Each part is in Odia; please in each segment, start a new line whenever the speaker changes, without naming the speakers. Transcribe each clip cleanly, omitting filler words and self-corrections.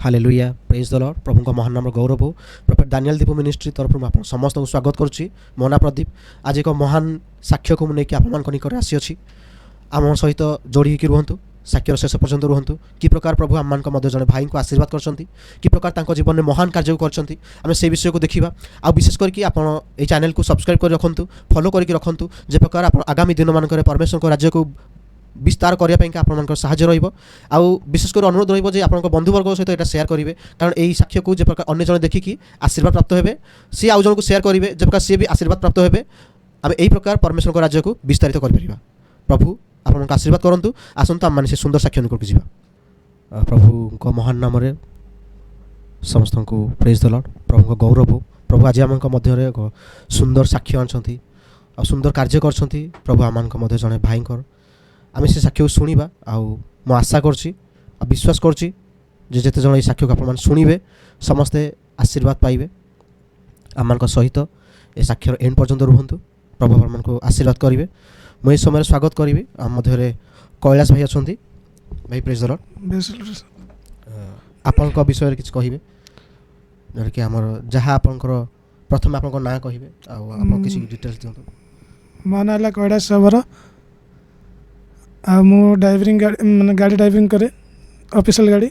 ହାଲେଲୁୟା, ପ୍ରେଜ୍ ଦ ଲର୍ଡ। ପ୍ରଭୁଙ୍କ ମହାନ ନାମର ଗୌରବ ହଉ। ପ୍ରଫେଟ୍ ଦାନିଏଲ ଦୀପ ମିନିଷ୍ଟ୍ରି ତରଫରୁ ମୁଁ ଆପଣ ସମସ୍ତଙ୍କୁ ସ୍ୱାଗତ କରୁଛି। ମୋ ନାଁ ପ୍ରଦୀପ। ଆଜି ଏକ ମହାନ ସାକ୍ଷ୍ୟକୁ ମୁଁ ନେଇକି ଆପଣମାନଙ୍କ ନିକଟରେ ଆସିଅଛି। ଆମ ସହିତ ଯୋଡ଼ି ହେଇକି ରୁହନ୍ତୁ, ସାକ୍ଷ୍ୟର ଶେଷ ପର୍ଯ୍ୟନ୍ତ ରୁହନ୍ତୁ। କି ପ୍ରକାର ପ୍ରଭୁ ଆମମାନଙ୍କ ମଧ୍ୟ ଜଣେ ଭାଇଙ୍କୁ ଆଶୀର୍ବାଦ କରିଛନ୍ତି, କି ପ୍ରକାର ତାଙ୍କ ଜୀବନରେ ମହାନ କାର୍ଯ୍ୟକୁ କରିଛନ୍ତି, ଆମେ ସେଇ ବିଷୟକୁ ଦେଖିବା। ଆଉ ବିଶେଷ କରିକି ଆପଣ ଏଇ ଚ୍ୟାନେଲକୁ ସବସ୍କ୍ରାଇବ୍ କରି ରଖନ୍ତୁ, ଫଲୋ କରିକି ରଖନ୍ତୁ, ଯେ ପ୍ରକାର ଆପଣ ଆଗାମୀ ଦିନମାନଙ୍କରେ ପରମେଶ୍ୱରଙ୍କ ରାଜ୍ୟକୁ ବିସ୍ତାର କରିବା ପାଇଁକା ଆପଣମାନଙ୍କର ସାହାଯ୍ୟ ରହିବ। ଆଉ ବିଶେଷ କରି ଅନୁରୋଧ ରହିବ ଯେ ଆପଣଙ୍କ ବନ୍ଧୁବର୍ଗ ସହିତ ଏଇଟା ସେୟାର କରିବେ, କାରଣ ଏଇ ସାକ୍ଷ୍ୟକୁ ଯେ ପ୍ରକାର ଅନ୍ୟ ଜଣେ ଦେଖିକି ଆଶୀର୍ବାଦ ପ୍ରାପ୍ତ ହେବେ, ସିଏ ଆଉ ଜଣକୁ ସେୟାର କରିବେ, ଯେ ପ୍ରକାର ସିଏ ବି ଆଶୀର୍ବାଦ ପ୍ରାପ୍ତ ହେବେ। ଆମେ ଏହି ପ୍ରକାର ପରମେଶ୍ୱରଙ୍କ ରାଜ୍ୟକୁ ବିସ୍ତାରିତ କରିପାରିବା। ପ୍ରଭୁ ଆପଣଙ୍କୁ ଆଶୀର୍ବାଦ କରନ୍ତୁ। ଆସନ୍ତୁ, ଆମମାନେ ସେ ସୁନ୍ଦର ସାକ୍ଷ୍ୟ ନିକଟକୁ ଯିବା। ପ୍ରଭୁଙ୍କ ମହାନ ନାମରେ ସମସ୍ତଙ୍କୁ ପ୍ରେଜ୍ ଦ ଲର୍ଡ। ପ୍ରଭୁଙ୍କ ଗୌରବ ହଉ। ପ୍ରଭୁ ଆଜି ଆମଙ୍କ ମଧ୍ୟରେ ଏକ ସୁନ୍ଦର ସାକ୍ଷ୍ୟ ଆଣିଛନ୍ତି ଆଉ ସୁନ୍ଦର କାର୍ଯ୍ୟ କରିଛନ୍ତି ପ୍ରଭୁ ଆମମାନଙ୍କ ମଧ୍ୟ ଜଣେ ଭାଇଙ୍କର। ଆମେ ସେ ସାକ୍ଷ୍ୟକୁ ଶୁଣିବା। ଆଉ ମୁଁ ଆଶା କରୁଛି ଆଉ ବିଶ୍ୱାସ କରୁଛି ଯେ ଯେତେ ଜଣ ଏଇ ସାକ୍ଷ୍ୟକୁ ଆପଣମାନେ ଶୁଣିବେ, ସମସ୍ତେ ଆଶୀର୍ବାଦ ପାଇବେ। ଆମମାନଙ୍କ ସହିତ ଏ ସାକ୍ଷ୍ୟର ଏଣ୍ଡ ପର୍ଯ୍ୟନ୍ତ ରୁହନ୍ତୁ। ପ୍ରଭୁ ଆପଣମାନଙ୍କୁ ଆଶୀର୍ବାଦ କରିବେ। ମୁଁ ଏହି ସମୟରେ ସ୍ୱାଗତ କରିବି, ଆମ ମଧ୍ୟରେ କୈଳାସ ଭାଇ ଅଛନ୍ତି। ଭାଇ, ପ୍ରେଜ୍ ଦ ଲର୍ଡ।
ବେଶ।
ଆପଣଙ୍କ ବିଷୟରେ କିଛି କହିବେ, ଯେଉଁଟାକି ଆମର ଯାହା ଆପଣଙ୍କର ପ୍ରଥମେ ଆପଣଙ୍କ ନାଁ କହିବେ ଆଉ ଆପଣ କିଛି ଡିଟେଲ୍ସ ଦିଅନ୍ତୁ।
ମୋ ନାଁ ହେଲା କୈଳାସ ଶବର ଆଉ ମୁଁ ଡ୍ରାଇଭିଂ ଗାଡ଼ି, ମାନେ ଗାଡ଼ି ଡ୍ରାଇଭିଂ କରେ, ଅଫିସିଆଲ ଗାଡ଼ି।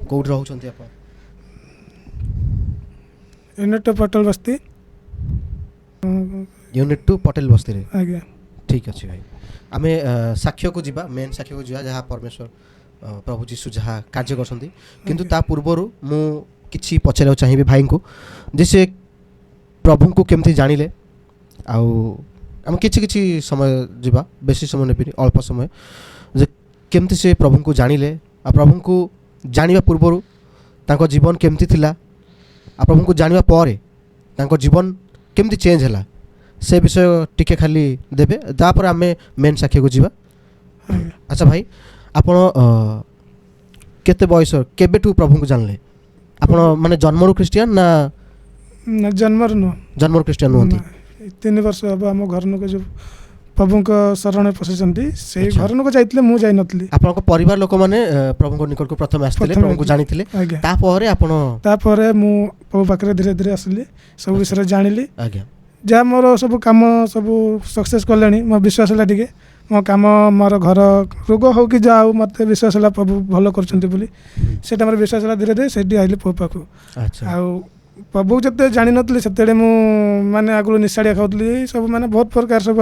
କେଉଁଠି ରହୁଛନ୍ତି ଆପଣ?
ୟୁନିଟ୍ ଟୁ, ପଟେଲ ବସ୍ତି।
ୟୁନିଟ୍ ଟୁ, ପଟେଲ ବସ୍ତିରେ?
ଆଜ୍ଞା।
ଠିକ୍ ଅଛି ଭାଇ, ଆମେ ସାକ୍ଷ୍ୟକୁ ଯିବା, ମେନ୍ ସାକ୍ଷ୍ୟକୁ ଯିବା, ଯାହା ପରମେଶ୍ୱର ପ୍ରଭୁ ଯୀଶୁ ଯାହା କାର୍ଯ୍ୟ କରିଛନ୍ତି। କିନ୍ତୁ ତା ପୂର୍ବରୁ ମୁଁ କିଛି ପଚାରିବାକୁ ଚାହିଁବି ଭାଇଙ୍କୁ ଯେ ସେ ପ୍ରଭୁଙ୍କୁ କେମିତି ଜାଣିଲେ। ଆଉ ଆମେ କିଛି କିଛି ସମୟ ଯିବା, ବେଶୀ ସମୟ ନେବିନି, ଅଳ୍ପ ସମୟ, ଯେ କେମିତି ସେ ପ୍ରଭୁଙ୍କୁ ଜାଣିଲେ ଆଉ ପ୍ରଭୁଙ୍କୁ ଜାଣିବା ପୂର୍ବରୁ ତାଙ୍କ ଜୀବନ କେମିତି ଥିଲା ଆଉ ପ୍ରଭୁଙ୍କୁ ଜାଣିବା ପରେ ତାଙ୍କ ଜୀବନ କେମିତି ଚେଞ୍ଜ ହେଲା, ସେ ବିଷୟ ଟିକେ ଖାଲି ଦେବେ। ତାପରେ ଆମେ ମେନ୍ ସାକ୍ଷ୍ୟକୁ ଯିବା।
ଆଜ୍ଞା।
ଆଚ୍ଛା ଭାଇ, ଆପଣ କେତେ ବୟସ, କେବେଠୁ ପ୍ରଭୁଙ୍କୁ ଜାଣିଲେ ଆପଣ? ମାନେ ଜନ୍ମରୁ ଖ୍ରୀଷ୍ଟିଆନ ନା?
ନା, ଜନ୍ମରୁ ନୁହଁ।
ଜନ୍ମରୁ ଖ୍ରୀଷ୍ଟିଆନ ନୁହନ୍ତି?
ନା, ଏଇ 3 ବର୍ଷ ହେବ ଆମ ଘର ଲୋକ ଯେଉଁ ପ୍ରଭୁଙ୍କ ଶରଣରେ ପଶିଛନ୍ତି, ସେଇ ଘର ଲୋକ ଯାଇଥିଲେ, ମୁଁ ଯାଇନଥିଲି।
ଆପଣଙ୍କ ପରିବାର ଲୋକମାନେ ପ୍ରଭୁଙ୍କ ନିକଟକୁ ପ୍ରଥମେ ଆସିଥିଲେ?
ପ୍ରଥମେ।
ପ୍ରଭୁଙ୍କୁ ଜାଣିଥିଲେ?
ଆଜ୍ଞା।
ତାପରେ ଆପଣ?
ତାପରେ ମୁଁ ପ୍ରଭୁ ପାଖରେ ଧୀରେ ଧୀରେ ଆସିଲି, ସବୁ ବିଷୟରେ ଜାଣିଲି। ଯାହା ମୋର ସବୁ କାମ ସବୁ ସକ୍ସେସ୍ କଲେଣି, ମୋ ବିଶ୍ୱାସ ହେଲା ଟିକେ, ମୋ କାମ, ମୋର ଘର ରୋଗ ହଉ କି ଯାହା ହଉ, ମୋତେ ବିଶ୍ୱାସ ହେଲା ପ୍ରଭୁ ଭଲ କରୁଛନ୍ତି ବୋଲି। ସେଇଟା ମୋର ବିଶ୍ୱାସ ହେଲା, ଧୀରେ ଧୀରେ ସେଇଠି ଆଇଲି ପ୍ରଭୁ ପାଖକୁ। ଆଉ ପ୍ରଭୁ ଯେତେ ଜାଣିନଥିଲି ସେତେବେଳେ, ମୁଁ ମାନେ ଆଗରୁ ନିଶାଡ଼ିଆ ଖାଉଥିଲି ସବୁ, ମାନେ ବହୁତ ପ୍ରକାର ସବୁ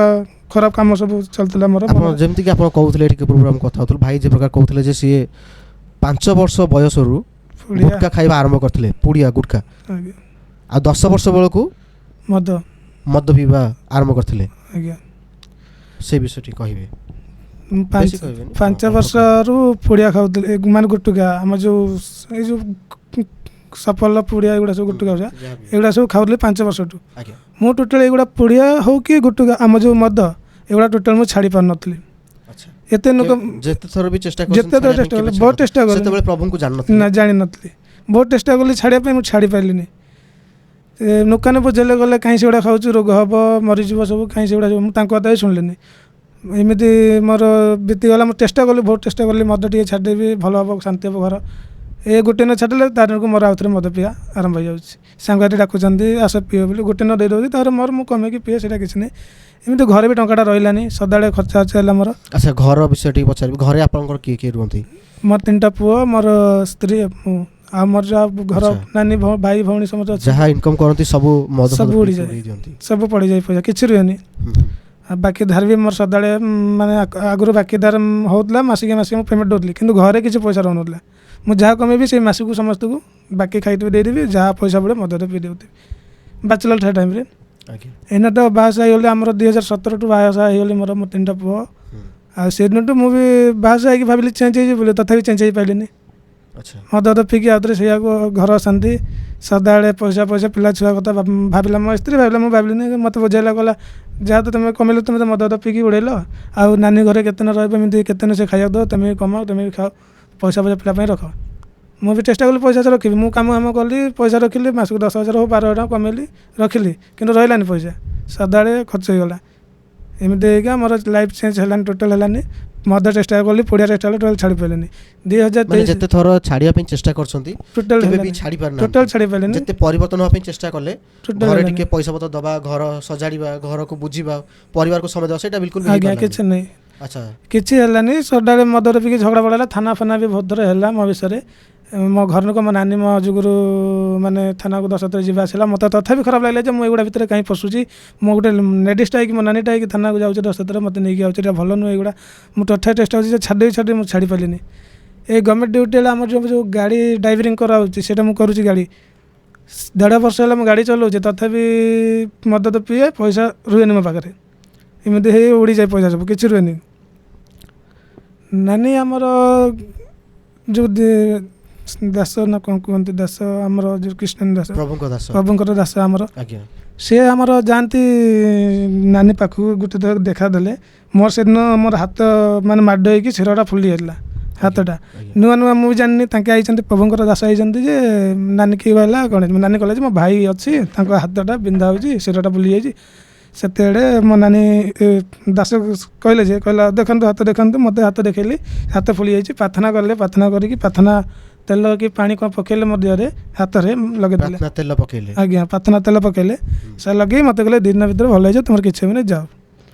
ଖରାପ କାମ ସବୁ ଚାଲିଥିଲା ମୋର।
ଆପଣ ଯେମିତିକି ଆପଣ କହୁଥିଲେ, ଟିକେ ପୂର୍ବରୁ ଆମେ କଥା ହେଉଥିଲୁ, ଭାଇ ଯେ ପ୍ରକାର କହୁଥିଲେ ଯେ ସିଏ 5 ବର୍ଷ ବୟସରୁ
ପୁଡ଼ିଆ।
ଗୁଟକା ଖାଇବା ଆରମ୍ଭ କରିଥିଲେ, ପୁଡ଼ିଆ ଗୁଟକା। ଆଉ 10 ବର୍ଷ ବେଳକୁ
ମଦ।
ମଦ ପିଇବା ଆରମ୍ଭ କରିଥିଲେ।
ଆଜ୍ଞା।
ସେ ବିଷୟ ଟିକେ କହିବେ।
ମୁଁ ପାଞ୍ଚ
ବେଶୀ କହିବେନି।
ପାଞ୍ଚ
ଅଳ୍ପ।
ବର୍ଷରୁ ପୁଡ଼ିଆ ଖାଉଥିଲି, ଏ ମାନେ ଗୁଟୁକା, ଆମ ଯେଉଁ ଏଇ ଯେଉଁ ସଫଲ ପୁଡ଼ିଆ, ଏଗୁଡ଼ା ସବୁ ଗୁଟୁକା
ଯାହା ବି।
ଏଗୁଡ଼ା ସବୁ ଖାଉଥିଲି 5 ବର୍ଷଠୁ। ମୁଁ ଟୋଟାଲ୍ ଏଗୁଡ଼ା ପୁଡ଼ିଆ ହଉ କି ଗୁଟୁକା, ଆମ ଯେଉଁ ମଦ, ଏଗୁଡ଼ା ଟୋଟାଲ୍ ମୁଁ ଛାଡ଼ି ପାରୁନଥିଲି। ଏତେ ଲୋକ
ଯେତେ ଥର ବି ଚେଷ୍ଟା
ଯେତେ ଥର
କରିଛନ୍ତି
ଚେଷ୍ଟା
ଛାଡ଼ିବା
କଲି,
ପାଇଁ,
ବହୁତ
କେବେ
ଚେଷ୍ଟା କଲି।
ସେତେବେଳେ ପ୍ରଭୁଙ୍କୁ ଜାଣିନଥିଲେ?
ନା, ଜାଣିନଥିଲି। ବହୁତ ଚେଷ୍ଟା କଲି ଛାଡ଼ିବା ପାଇଁ, ମୁଁ ଛାଡ଼ି ପାରିଲିନି। ଏ ଦୋକାନ ବୁଝେଇଲେ ଗଲେ, କାହିଁ ସେଗୁଡ଼ା ଖାଉଛୁ, ରୋଗ ହେବ, ମରିଯିବ ସବୁ, କାହିଁ ସେଗୁଡ଼ା ସବୁ। ମୁଁ ତାଙ୍କ କଥା ବି ଶୁଣିଲିନି। ଏମିତି ମୋର ବିତିଗଲା। ମୁଁ ଚେଷ୍ଟା କଲି, ବହୁତ ଚେଷ୍ଟା କଲି, ମଦ ଟିକେ ଛାଡ଼ିଦେବି, ଭଲ ହେବ, ଶାନ୍ତି ହେବ ଘର। ଏ ଗୋଟେ ଦିନ ଛାଡ଼ିଦେଲେ ତା ଦିନକୁ ମୋର ଆଉଥରେ ମଦ ପିଇବା ଆରମ୍ଭ ହେଇଯାଉଛି। ସାଙ୍ଗସାଥି ଡାକୁଛନ୍ତି, ଆସ ପିଅ ବୋଲି, ଗୋଟେ ଦିନ ଦେଇଦେଉଛି, ତାପରେ ମୋର ମୁଁ କମେଇକି ପିଏ, ସେଇଟା କିଛି ନାହିଁ। ଏମିତି ଘରେ ବି ଟଙ୍କାଟା ରହିଲାନି, ସଦାବେଳେ ଖର୍ଚ୍ଚ ଖର୍ଚ୍ଚ ହେଲା ମୋର।
ଆଚ୍ଛା, ଘର ବିଷୟ ଟିକେ ପଚାରିବି। ଘରେ ଆପଣଙ୍କର କିଏ କିଏ ରୁହନ୍ତି?
ମୋର ତିନିଟା ପୁଅ, ମୋର ସ୍ତ୍ରୀ, ମୁଁ ଆଉ ମୋର ଯାହା ଘର ନାନୀ, ଭାଇ ଭଉଣୀ ସମସ୍ତେ ଅଛନ୍ତି।
ଯାହା ଇନକମ୍ କରନ୍ତି ସବୁ ମଦ ଫଦ
ସବୁ
ପିଇକି
ଉଡ଼ିଯାଏ।
ଉଡ଼େଇ ଦିଅନ୍ତି?
ସବୁ ପଡ଼ିଯାଏ ପଇସା, କିଛି ରୁହେନି। ଆଉ ବାକି ଧାର ବି ମୋର ସଦାବେଳେ ମାନେ ଆଗରୁ ବାକି ଧାର ହେଉଥିଲା, ମାସିକିଆ ମାସିକିଆ ମୁଁ ପେମେଣ୍ଟ ଦେଉଥିଲି, କିନ୍ତୁ ଘରେ କିଛି ପଇସା ରହୁନଥିଲା। ମୁଁ ଯାହା କମେଇବି ସେଇ ମାସକୁ ସମସ୍ତଙ୍କୁ ବାକି ଖାଇଥିବି ଦେଇଦେବି, ଯାହା ପଇସା ବଳେ ମଦ ପିଇ ଦେଉଥିବି ବ୍ୟାଚଲର ଥାଏ ଟାଇମ୍ରେ। ଏଇନା ତ ବାହାସାହା ହେଇଗଲି ଆମର, 2017ଠୁ ବାହାସାହା ହେଇଗଲି ମୋର, ମୋ ତିନିଟା ପୁଅ। ଆଉ ସେଦିନଠୁ ମୁଁ ବି ବାହାସାହା ହେଇକି ଭାବିଲି ଚେଞ୍ଜ ହେଇଯିବି ବୋଲି, ତଥାପି ଚେଞ୍ଜ ହେଇପାରିଲିନି। ମଦ ପିଇକି ଆଉଥରେ ସେଇଆକୁ, ଘର ଅଶାନ୍ତି, ସଦାବେଳେ ପଇସା ପଇସା, ପିଲା ଛୁଆ କଥା ଭାବିଲା ମୋ ସ୍ତ୍ରୀ, ଭାବିଲା, ମୁଁ ଭାବିଲିନି। ମୋତେ ବୁଝେଇଲା, କହିଲା, ଯାହା ତ ତୁମେ କମେଇଲ, ତୁମେ ତ ମଦ ପିଇକି ଉଡ଼େଇଲ, ଆଉ ନାନୀ ଘରେ କେତେ ଦିନ ରହିବ ଏମିତି, କେତେ ଦିନ ସେ ଖାଇବାକୁ ଦେବ? ତୁମେ ବି କମାଅ, ତୁମେ ବି ଖାଅ, ପଇସା ପଇସା ପିଲା ପାଇଁ ରଖ। ମୁଁ ବି ଚେଷ୍ଟା କଲି ପଇସା ରଖିବି। ମୁଁ କାମ କାମ କଲି, ପଇସା ରଖିଲି, ମାସକୁ 10,000 ହଉ 12,000 ଟଙ୍କା କମେଇଲି, ରଖିଲି, କିନ୍ତୁ ରହିଲାନି ପଇସା, ସଦାବେଳେ ଖର୍ଚ୍ଚ ହେଇଗଲା। ଏମିତି ହେଇକି ମୋର ଲାଇଫ୍ ଚେଞ୍ଜ ହେଲାନି, ଟୋଟାଲ୍ ହେଲାନି। ମଦ ଚେଷ୍ଟା କଲି, ପଡ଼ିଆ ଚେଷ୍ଟା କଲି, ଟୋଟାଲ୍ ଛାଡ଼ି ପାରିଲିନି। ଦୁଇ ହଜାର
ମାନେ
ତେଇଶ
ଯେତେ ଥର ଛାଡ଼ିବା ପାଇଁ ଚେଷ୍ଟା କରିଛନ୍ତି,
ଟୋଟାଲ୍
କେବେ ବି
ହେଲାନି।
ଛାଡ଼ି ପାରିନାହାନ୍ତି।
ଟୋଟାଲ୍ ଛାଡ଼ି ପାରିଲିନି।
ଯେତେ ପରିବର୍ତ୍ତନ ହେବା ପାଇଁ ଚେଷ୍ଟା କଲେ,
ଟୋଟାଲ୍
ଘରେ
ହେଲାନି।
ଟିକେ ପଇସା ପତ୍ର ଦବା, ଘର ସଜାଡ଼ିବା, ଘରକୁ ବୁଝିବା, ପରିବାରକୁ ସମୟ ଦେବା, ସେଇଟା ବିଲକୁଲ ବି
ଆଜ୍ଞା,
ହେଇପାରିଲାନି।
କିଛି ନାହିଁ।
ଆଚ୍ଛା।
କିଛି ହେଲାନି। ସଦାବେଳେ ମଦରେ ପିଇକି ଝଗଡ଼ା ଫଗଡ଼ା ହେଲା, ଥାନା ଫାନା ବି ବହୁତ ଥର ହେଲା ମୋ ବିଷୟରେ। ମୋ ଘର ଲୋକ, ମୋ ନାନୀ ମୋ ଯୋଗୁରୁ ମାନେ ଥାନାକୁ 10 ଥର ଯିବା ଆସିଲା। ମୋତେ ତଥାପି ଖରାପ ଲାଗିଲା ଯେ ମୁଁ ଏଗୁଡ଼ା ଭିତରେ କାହିଁ ପଶୁଛି। ମୁଁ ଗୋଟେ ଲେଡ଼ିସ୍ଟା ହେଇକି, ମୋ ନାନୀଟା ହେଇକି ଥାନାକୁ ଯାଉଛି 10 ଥର, ମୋତେ ନେଇକି ଯାଉଛି, ଏଇଟା ଭଲ ନୁହେଁ ଏଗୁଡ଼ା। ମୁଁ ତଥାପି ଚେଷ୍ଟା କରୁଛି ଯେ ଛାଡ଼ିଦେବି ଛାଡ଼ିଦେବି, ମୁଁ ଛାଡ଼ି ପାରିଲିନି। ଏଇ ଗଭର୍ଣ୍ଣମେଣ୍ଟ ଡ୍ୟୁଟି ହେଲା, ଆମର ଯେଉଁ ଯେଉଁ ଗାଡ଼ି ଡ୍ରାଇଭିଂ କରାହେଉଛି, ସେଇଟା ମୁଁ କରୁଛି। ଗାଡ଼ି 1.5 ବର୍ଷ ହେଲା ମୁଁ ଗାଡ଼ି ଚଲାଉଛି, ତଥାପି ମଦ ତ ପିଏ, ପଇସା ରୁହେନି ମୋ ପାଖରେ। ଏମିତି ହେଇ ଉଡ଼ିଯାଏ ପଇସା ସବୁ, କିଛି ରୁହେନି। ନାନୀ ଆମର ଯେଉଁ ଦାସ ନା କ'ଣ କୁହନ୍ତି, ଦାସ ଆମର ଯେଉଁ ଖ୍ରୀଷ୍ଟିଆନ ଦାସ,
ପ୍ରଭୁଙ୍କ ଦାସ,
ପ୍ରଭୁଙ୍କର ଦାସ ଆମର,
ଆଜ୍ଞା,
ସେ ଆମର ଯାଆନ୍ତି ନାନୀ ପାଖକୁ। ଗୋଟେ ଥର ଦେଖା ଦେଲେ ମୋର, ସେଦିନ ମୋର ହାତ ମାନେ ମାଡ଼ ହେଇକି ଶିରଟା ଫୁଲି ଯାଇଥିଲା ହାତଟା।
ଆଜ୍ଞା।
ନୂଆ ନୂଆ ମୁଁ ବି ଜାଣିନି ତାଙ୍କେ ଆଇଛନ୍ତି, ପ୍ରଭୁଙ୍କର ଦାସ ଆଇଛନ୍ତି ଯେ। ନାନୀ କିଏ କହିଲା କ'ଣ, ନାନୀ କହିଲା ଯେ ମୋ ଭାଇ ଅଛି, ତାଙ୍କ ହାତଟା ବିନ୍ଧା ହେଉଛି, ଶିରଟା ଫୁଲି ଯାଇଛି। ସେତେବେଳେ ମୋ ନାନୀ ଦାସ କହିଲେ ଯେ, କହିଲା ଦେଖନ୍ତୁ ହାତ ଦେଖନ୍ତୁ। ମୋତେ ହାତ ଦେଖେଇଲି, ହାତ ଫୁଲି ଯାଇଛି। ପ୍ରାର୍ଥନା କଲେ, ପ୍ରାର୍ଥନା କରିକି ପ୍ରାର୍ଥନା ତେଲ କି ପାଣି କ'ଣ ପକେଇଲେ ମୋ ଦେହରେ, ହାତରେ ଲଗେଇଦେଲେ।
ପ୍ରାର୍ଥନା ତେଲ ପକେଇଲେ?
ଆଜ୍ଞା, ପ୍ରାର୍ଥନା ତେଲ ପକେଇଲେ। ସେ ଲଗେଇ ମୋତେ କହିଲେ 2 ଦିନ ଭିତରେ ଭଲ ହେଇଯିବ, ତୁମର କିଛି ହେବନି, ଯାଅ।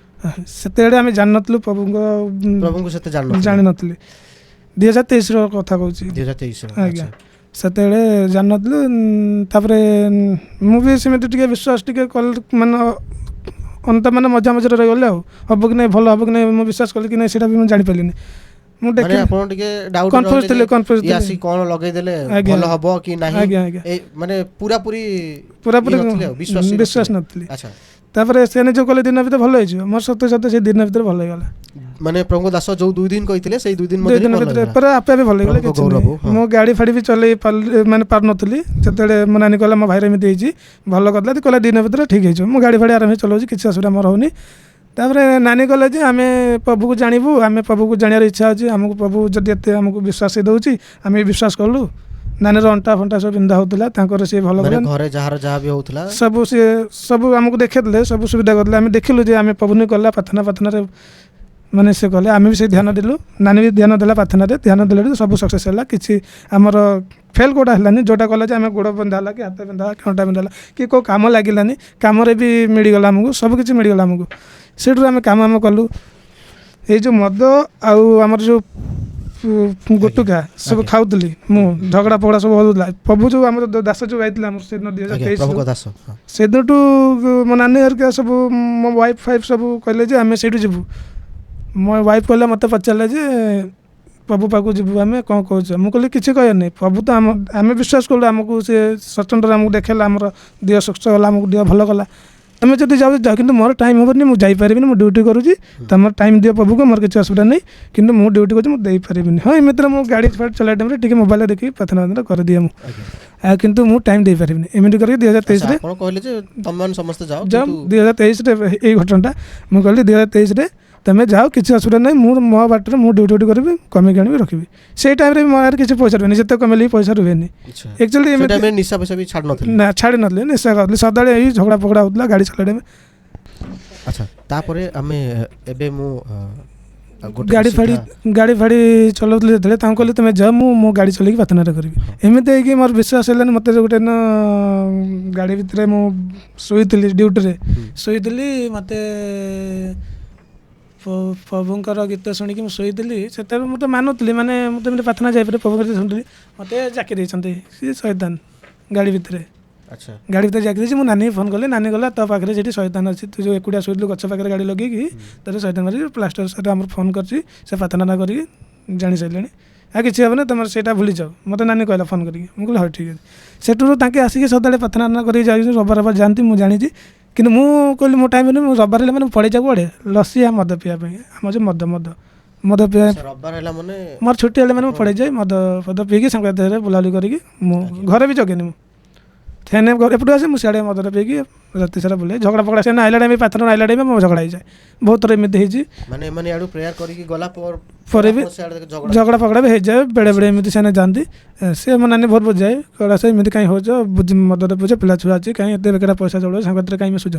ସେତେବେଳେ ଆମେ ଜାଣିନଥିଲୁ ପ୍ରଭୁଙ୍କ,
ପ୍ରଭୁଙ୍କୁ ସେତେ ଜାଣିନଥିଲେ।
ଜାଣିନଥିଲି। 2023ର କଥା କହୁଛି।
2023?
ଆଜ୍ଞା, ସେତେବେଳେ ଜାଣିନଥିଲୁ। ତାପରେ ମୁଁ ବି ସେମିତି ଟିକେ ବିଶ୍ୱାସ ଟିକେ କଲ ମାନେ ଅନ୍ତ ମାନେ ମଝା ମଝିରେ ରହିଗଲେ, ଆଉ ହେବ କି ନାହିଁ, ଭଲ ହେବ କି ନାହିଁ, ମୁଁ ବିଶ୍ୱାସ କଲି କି ନାହିଁ, ସେଇଟା ବି ମୁଁ ଜାଣିପାରିଲିନି। ମୁଁ
ମାନେ
ଦେଖିଲି
ଆପଣ ଟିକେ ଡାଉଟ୍
କନଫ୍ୟୁଜ୍ ଥିଲେ, କନଫ୍ୟୁଜ୍
ଇଏ
ଥିଲେ।
ଆସିକି କ'ଣ ଲଗେଇଦେଲେ,
ଆଜ୍ଞା।
ଭଲ ହବ କି ନାହିଁ?
ଆଜ୍ଞା ଆଜ୍ଞା।
ଏ ମାନେ ପୁରାପୁରି
ପୁରାପୁରି
ଇଏ ନଥିଲେ ଆଉ, ବିଶ୍ୱାସୀ
ବିଶ୍ୱାସ
ନଥିଲେ।
ନଥିଲି।
ଆଚ୍ଛା।
ତାପରେ ସେ ଯୋଉ କହିଲେ ଦିନ ଭିତରେ ଭଲ ହେଇଯିବ, ମୋର ସତ ସତ ସେ ଦିନ ଭିତରେ ଭଲ ହେଇଗଲା।
ମାନେ ପ୍ରଭୁଙ୍କ ଦାସ ଯୋଉ 2 ଦିନ କହିଥିଲେ, ସେଇ 2 ଦିନ
2
ମଧ୍ୟରେ
ଦିନ
ଭଲ
ଭିତରେ
ହେଇଗଲା।
ପୁରା ଆପେ ଆପେ ଭଲ ହେଇଗଲା।
ପ୍ରଭୁଙ୍କ
କିଛି
ଗୌରବ,
ନାହିଁ।
ହଁ।
ମୁଁ ଗାଡ଼ି ଫାଡ଼ି ବି ଚଲେଇ ପାରିଲି ମାନେ ପାରୁନଥିଲି। ଯେତେବେଳେ ମୋ ନାନୀ କହିଲା ମୋ ଭାଇର ଏମିତି ହେଇଛି, ଭଲ କରିଦେଲା, କହିଲା ଦିନ ଭିତରେ ଠିକ୍ ହେଇଯିବ, ମୁଁ ଗାଡ଼ି ଫାଡ଼ି ଆରାମରେ ଚଲାଉଛି, କିଛି ଅସୁବିଧା ମୋର ହେଉନି। ତାପରେ ନାନୀ କହିଲା ଯେ ଆମେ ପ୍ରଭୁକୁ ଜାଣିବୁ, ଆମେ ପ୍ରଭୁକୁ ଜାଣିବାର ଇଚ୍ଛା ଅଛି ଆମକୁ, ପ୍ରଭୁ ଯଦି ଏତେ ଆମକୁ ବିଶ୍ୱାସ ଦେଉଛି, ଆମେ ବି ବିଶ୍ୱାସ କଲୁ। ନାନୀର ଅଣ୍ଟା ଫଣ୍ଟା ସବୁ ବିନ୍ଧା ହେଉଥିଲା, ତାଙ୍କର ସିଏ ଭଲ
ମାନେ
କଲେ।
ଘରେ ଯାହାର ଯାହା ବି ହଉଥିଲା
ସବୁ ସିଏ ସବୁ ଆମକୁ ଦେଖେଇଦେଲେ, ସବୁ ସୁବିଧା କରିଦେଲେ। ଆମେ ଦେଖିଲୁ ଯେ ଆମେ ପ୍ରଭୁନି କଲା ପ୍ରାର୍ଥନା, ପ୍ରାର୍ଥନାରେ ମାନେ ସେ କଲେ, ଆମେ ବି ସେ ଧ୍ୟାନ ଦେଲୁ, ନାନୀ ବି ଧ୍ୟାନ ଦେଲା ପ୍ରାର୍ଥନାରେ। ଧ୍ୟାନ ଦେଲାଠୁ ସବୁ ସକ୍ସେସ୍ ହେଲା। କିଛି ଆମର ଫେଲ୍ କେଉଁଟା ହେଲାନି। ଯେଉଁଟା କଲା ଯେ ଆମେ ଗୋଡ଼ ବନ୍ଧା ହେଲା କି ହାତ ବିନ୍ଧା ହେଲା କି ଅଣ୍ଟା ବିନ୍ଧା ହେଲା କି କେଉଁ କାମ ଲାଗିଲାନି, କାମରେ ବି ମିଳିଗଲା ଆମକୁ, ସବୁ କିଛି ମିଳିଗଲା ଆମକୁ। ସେଇଠୁ ଆମେ କାମ ଆମେ କଲୁ। ଏଇ ଯେଉଁ ମଦ ଆଉ ଆମର ଯେଉଁ ଗୁଟୁକା ସବୁ ଖାଉଥିଲି ମୁଁ, ଝଗଡ଼ା ଫଗଡ଼ା ସବୁ ହେଉଥିଲା। ପ୍ରଭୁ ଯେଉଁ ଆମର ଦାସ ଯେଉଁ ଆଇଥିଲେ ଆମର ସେଦିନ ଦୁଇ ହଜାର
ଆଜ୍ଞା
ତେଇଶ
ପ୍ରଭୁଙ୍କ ଦାସ, ହଁ।
ସେଦିନଠୁ ମୋ ନାନୀ ହେରିକା ସବୁ, ମୋ ୱାଇଫ୍ ଫାଇଫ୍ ସବୁ କହିଲେ ଯେ ଆମେ ସେଇଠୁ ଯିବୁ। ମୋ ୱାଇଫ୍ କହିଲା, ମୋତେ ପଚାରିଲେ ଯେ ପ୍ରଭୁ ପାଖକୁ ଯିବୁ ଆମେ, କ'ଣ କହୁଛ? ମୁଁ କହିଲି କିଛି କହିବାର ନାହିଁ, ପ୍ରଭୁ ତ ଆମ ଆମେ ବିଶ୍ୱାସ କଲୁ, ଆମକୁ ସେ ସ୍ୱତନ୍ତ୍ର ଆମକୁ ଦେଖେଇଲା, ଆମର ଦେହ ସୁସ୍ଥ କଲା, ଆମକୁ ଦେହ ଭଲ କଲା। ତମେ ଯଦି ଯାଉଛ ଯାଅ, କିନ୍ତୁ ମୋର ଟାଇମ୍ ହେବନି, ମୁଁ ଯାଇପାରିବିନି, ମୁଁ ଡ୍ୟୁଟି କରୁଛି। ତମର ଟାଇମ୍ ଦିଅ ପ୍ରଭୁକୁ, ମୋର କିଛି ଅସୁବିଧା ନାହିଁ, କିନ୍ତୁ ମୁଁ ଡ୍ୟୁଟି କରୁଛି, ମୁଁ ଦେଇପାରିବିନି। ହଁ, ଏମିତିରେ ମୁଁ ଗାଡ଼ି ଫାଡ଼ି ଚଲାଇବା ଟାଇମ୍ରେ ଟିକେ ମୋବାଇଲରେ ଦେଖିକି ପ୍ରାର୍ଥନା ପ୍ରାର୍ଥନା କରିଦିଏ ମୁଁ,
ଆଜ୍ଞା।
ଆଉ କିନ୍ତୁ ମୁଁ ଟାଇମ୍ ଦେଇପାରିବିନି। ଏମିତି କରିକି 2023ରେ
ଆଚ୍ଛା, ଆପଣ କହିଲେ ଯେ ତମେମାନେ ସମସ୍ତେ ଯାଅ,
ଯାଅ।
କିନ୍ତୁ
2023ରେ ଏଇ ଘଟଣାଟା ମୁଁ କହିଲି, 2023ରେ ତମେ ଯାଅ, କିଛି ଅସୁବିଧା ନାହିଁ, ମୁଁ ମୋ ବାଟରେ ମୁଁ ଡ୍ୟୁଟି ଫ୍ୟୁଟି କରିବି, କମେଇକି ଆଣିବି ରଖିବି। ସେଇ ଟାଇମ୍ରେ ବି ମୋ ପାଖରେ କିଛି ପଇସା ରୁହେନି, ଯେତେ କମେଇଲେ ବି ପଇସା ରୁହେନି।
ଆଚ୍ଛା।
ଆକ୍ଚୁଆଲି
ସେ
ଏମିତି
ଟାଇମ୍ରେ ନିଶା ପଇସା ବି ଛାଡ଼ି ନଥିଲେ?
ନା, ଛାଡ଼ି ନଥିଲି, ନିଶା ଖାଉଥିଲି ସଦାବେଳେ, ଏଇ ଝଗଡ଼ା ଫଗଡ଼ା ହେଉଥିଲା ଗାଡ଼ି ଚଲେଇବା ଟାଇମ୍ରେ।
ଆଚ୍ଛା, ତାପରେ ଆମେ ଏବେ ମୁଁ ଗୋଟେ
ଗାଡ଼ି ଫାଡ଼ି
ସିଧା
ଗାଡ଼ି ଫାଡ଼ି ଚଲାଉଥିଲି ଯେତେବେଳେ, ତାଙ୍କୁ କହିଲି ତୁମେ ଯାଅ, ମୁଁ ମୋ ଗାଡ଼ି ଚଲେଇକି ପ୍ରାର୍ଥନାରେ କରିବି। ଏମିତି ହେଇକି ମୋର ବିଶ୍ୱାସ ହେଲାନି। ମୋତେ ଗୋଟେ ଦିନ ଗାଡ଼ି ଭିତରେ ମୁଁ ଶୋଇଥିଲି, ଡ୍ୟୁଟିରେ ଶୋଇଥିଲି, ମୋତେ ପ୍ରଭୁଙ୍କର ଗୀତ ଶୁଣିକି ମୁଁ ଶୋଇଥିଲି। ସେତେବେଳେ ମୁଁ ତ ମାନୁଥିଲି, ମାନେ ମୁଁ ତ ଏମିତି ପ୍ରାର୍ଥନା ଯାଇପାରେ, ପ୍ରଭୁଙ୍କର ଗୀତ ଶୁଣୁଥିଲି, ମୋତେ ଜାକି ଦେଇଛନ୍ତି ସିଏ ଶୈତାନ ଗାଡ଼ି ଭିତରେ।
ଆଚ୍ଛା।
ଗାଡ଼ି ଭିତରେ ଜାକି ଦେଇଛି। ମୁଁ ନାନୀକି ଫୋନ୍ କଲି, ନାନୀ ଗଲା, ତୋ ପାଖରେ ସେଠି ଶୈତାନ ଅଛି, ତୁ ଯେଉଁ ଏକୁଟିଆ ଶୋଇଥିଲୁ ଗଛ ପାଖରେ ଗାଡ଼ି ଲଗେଇକି, ତୋର ଶୈତାନ ଅଛି। ପ୍ଲାଷ୍ଟର ସାର୍ ଆମର ଫୋନ୍ କରିଛି, ସେ ପ୍ରାର୍ଥନା କରିକି ଜାଣି ସାରିଲେଣି, ଆଉ କିଛି ହେବନି, ତୁମର ସେଇଟା ଭୁଲିଯାଅ। ମୋତେ ନାନୀ କହିଲା ଫୋନ୍ କରିକି, ମୁଁ କହିଲି ହଉ ଠିକ୍ ଅଛି। ସେଠୁ ତାଙ୍କେ ଆସିକି ସଦାବେଳେ ପ୍ରାର୍ଥନା କରିକି ଯାଉଛନ୍ତି, ରବିବାର ରବିବାର ଯାଆନ୍ତି, ମୁଁ ଜାଣିଛି। କିନ୍ତୁ ମୁଁ କହିଲି ମୋ ଟାଇମ୍ ମୁଁ ରବିବାର ହେଲେ ମାନେ ମୁଁ ପଳେଇ ଯାଉ କୁଆଡ଼େ, ଲସି ଆଉ ମଦ ପିଇବା ପାଇଁ। ଆମର ଯେଉଁ ମଦ ମଦ ମଦ ପିଇବା
ଆଚ୍ଛା, ରବିବାର ହେଲା ମାନେ
ମୋର ଛୁଟି ହେଲେ ମାନେ ମୁଁ ପଳେଇଯାଏ, ମଦ ଫଦ ପିଇକି ସାଙ୍ଗ ଦେହରେ ବୁଲାବୁଲି କରିକି। ମୁଁ ଘରେ ବି ଜଗେନି, ମୁଁ ଫ୍ୟାନ୍ ଏପଟୁ ଆସେ, ମୁଁ ସିଆଡ଼େ ମଦଟା ପିଇକି ରାତି ସାରା ବୁଲେ, ଝଗଡ଼ା ଫଗଡ଼ା। ସେ ଆଇଲା ଟାଇମ୍ ପ୍ରାର୍ଥନା ଆଇଲା ଟାଇମ୍ ମୋ ଝଗଡ଼ା ହେଇଯାଏ, ବହୁତ ଥର ଏମିତି ହେଇଛି।
ମାନେ ଏମାନେ ଇଆଡ଼ୁ ପ୍ରେୟାର କରିକି ଗଲା
ପରେ ବି
ଆପଣ ସିଆଡ଼େ ଝଗଡ଼ା
ଝଗଡ଼ା ଫଗଡ଼ା ବି ହେଇଯାଏ ବେଳେବେଳେ। ଏମିତି ସେମାନେ ଯାଆନ୍ତି, ସେ ମୋ ନାନୀ ବହୁତ ବୁଝାଏ, କହିଲା ସେ ଏମିତି କାହିଁ ହେଉଛ, ବୁଝି ମଦରେ ବୁଝେ, ପିଲା ଛୁଆ ଅଛି, କାହିଁ ଏତେ ବେକାର ପଇସା ଚଳୁଛ, ସାଙ୍ଗସାଥିରେ କାହିଁ ମିଶୁଛ।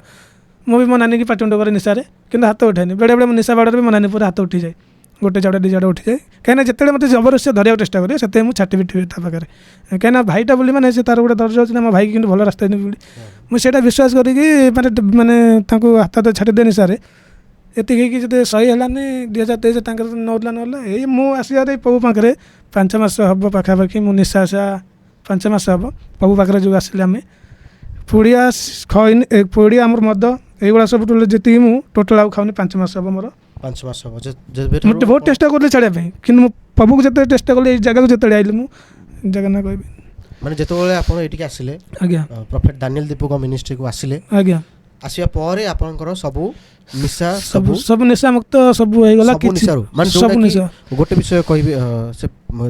ମୁଁ ବି ମୋ ନାନୀକି ପାଟିମୁଣ୍ଡ କରେ ନିଶାରେ, କିନ୍ତୁ ହାତ ଉଠାଏନି। ବେଳେବେଳେ ମୋ ନିଶା ବାଡ଼ରେ ବି ମୋ ନାନୀ ପୁରା ହାତ ଉଠିଯାଏ। ଗୋଟେ ଜାଗା 2 ଜାଗା ଉଠିଯାଏ। କାହିଁକିନା ଯେତେବେଳେ ମୋତେ ଜବରଦସ୍ତି ଧରିବାକୁ ଚେଷ୍ଟା କରେ ସେତେବେଳେ ମୁଁ ଛାଟି ପିଟିବି ତା ପାଖରେ। କାହିଁକିନା ଭାଇଟା ବୋଲି ମାନେ ସେ ତାର ଗୋଟେ ଦରଜ ଅଛି ନା, ମୋ ଭାଇକି କିନ୍ତୁ ଭଲ ରାସ୍ତା ନେବି ବୋଲି ମୁଁ ସେଇଟା ବିଶ୍ୱାସ କରିକି ମାନେ ମାନେ ତାଙ୍କୁ ହାତ ହାତ ଛାଡ଼ିଦିଏ ନିଶାରେ। ଏତିକି ହେଇକି ଯଦି ସହି ହେଲାନି 2023 ତାଙ୍କର ନେଉଥିଲା ନହେଲେ ଏଇ ମୁଁ ଆସିବାରେ ପ୍ରଭୁ ପାଖରେ 5 ମାସ ହେବ ପାଖାପାଖି ମୁଁ ନିଶା ଆସିବା 5 ମାସ ହେବ ପ୍ରଭୁ ପାଖରେ ଯେଉଁ ଆସିଲି ଆମେ ପୁଡ଼ିଆ ଖଇନି ପୁଡ଼ିଆ ଆମର ମଦ ଏଇଗୁଡ଼ା ସବୁ ଟୋଟାଲ୍ ଯେତିକି ମୁଁ ଟୋଟାଲ୍ ଆଉ ଖାଉନି 5 ମାସ ହେବ ମୋର।
5 ମାସ ହେବ।
ମୁଁ ବହୁତ ଚେଷ୍ଟା କରୁଥିଲି ଛାଡ଼ିବା ପାଇଁ, କିନ୍ତୁ ମୁଁ ପ୍ରଭୁକୁ ଯେତେବେଳେ ଚେଷ୍ଟା କଲି ଏଇ ଜାଗାକୁ ଯେତେବେଳେ ଆଇଲି ମୁଁ ଜାଗା ନା କହିବି।
ମାନେ ଯେତେବେଳେ ଆପଣ ଏଇଠିକି ଆସିଲେ,
ଆଜ୍ଞା,
ପ୍ରଫେଟ୍ ଦାନିଏଲ ଦୀପଙ୍କ ମିନିଷ୍ଟ୍ରିକୁ ଆସିଲେ,
ଆଜ୍ଞା,
ଆସିବା ପରେ ଆପଣଙ୍କର ସବୁ ନିଶା
ସବୁ ସବୁ ନିଶା ମୁକ୍ତ ସବୁ ହେଇଗଲା।
ସବୁ ନିଶାରୁ ମାନେ
ସବୁ ନିଶା।
ଗୋଟେ ବିଷୟ କହିବି,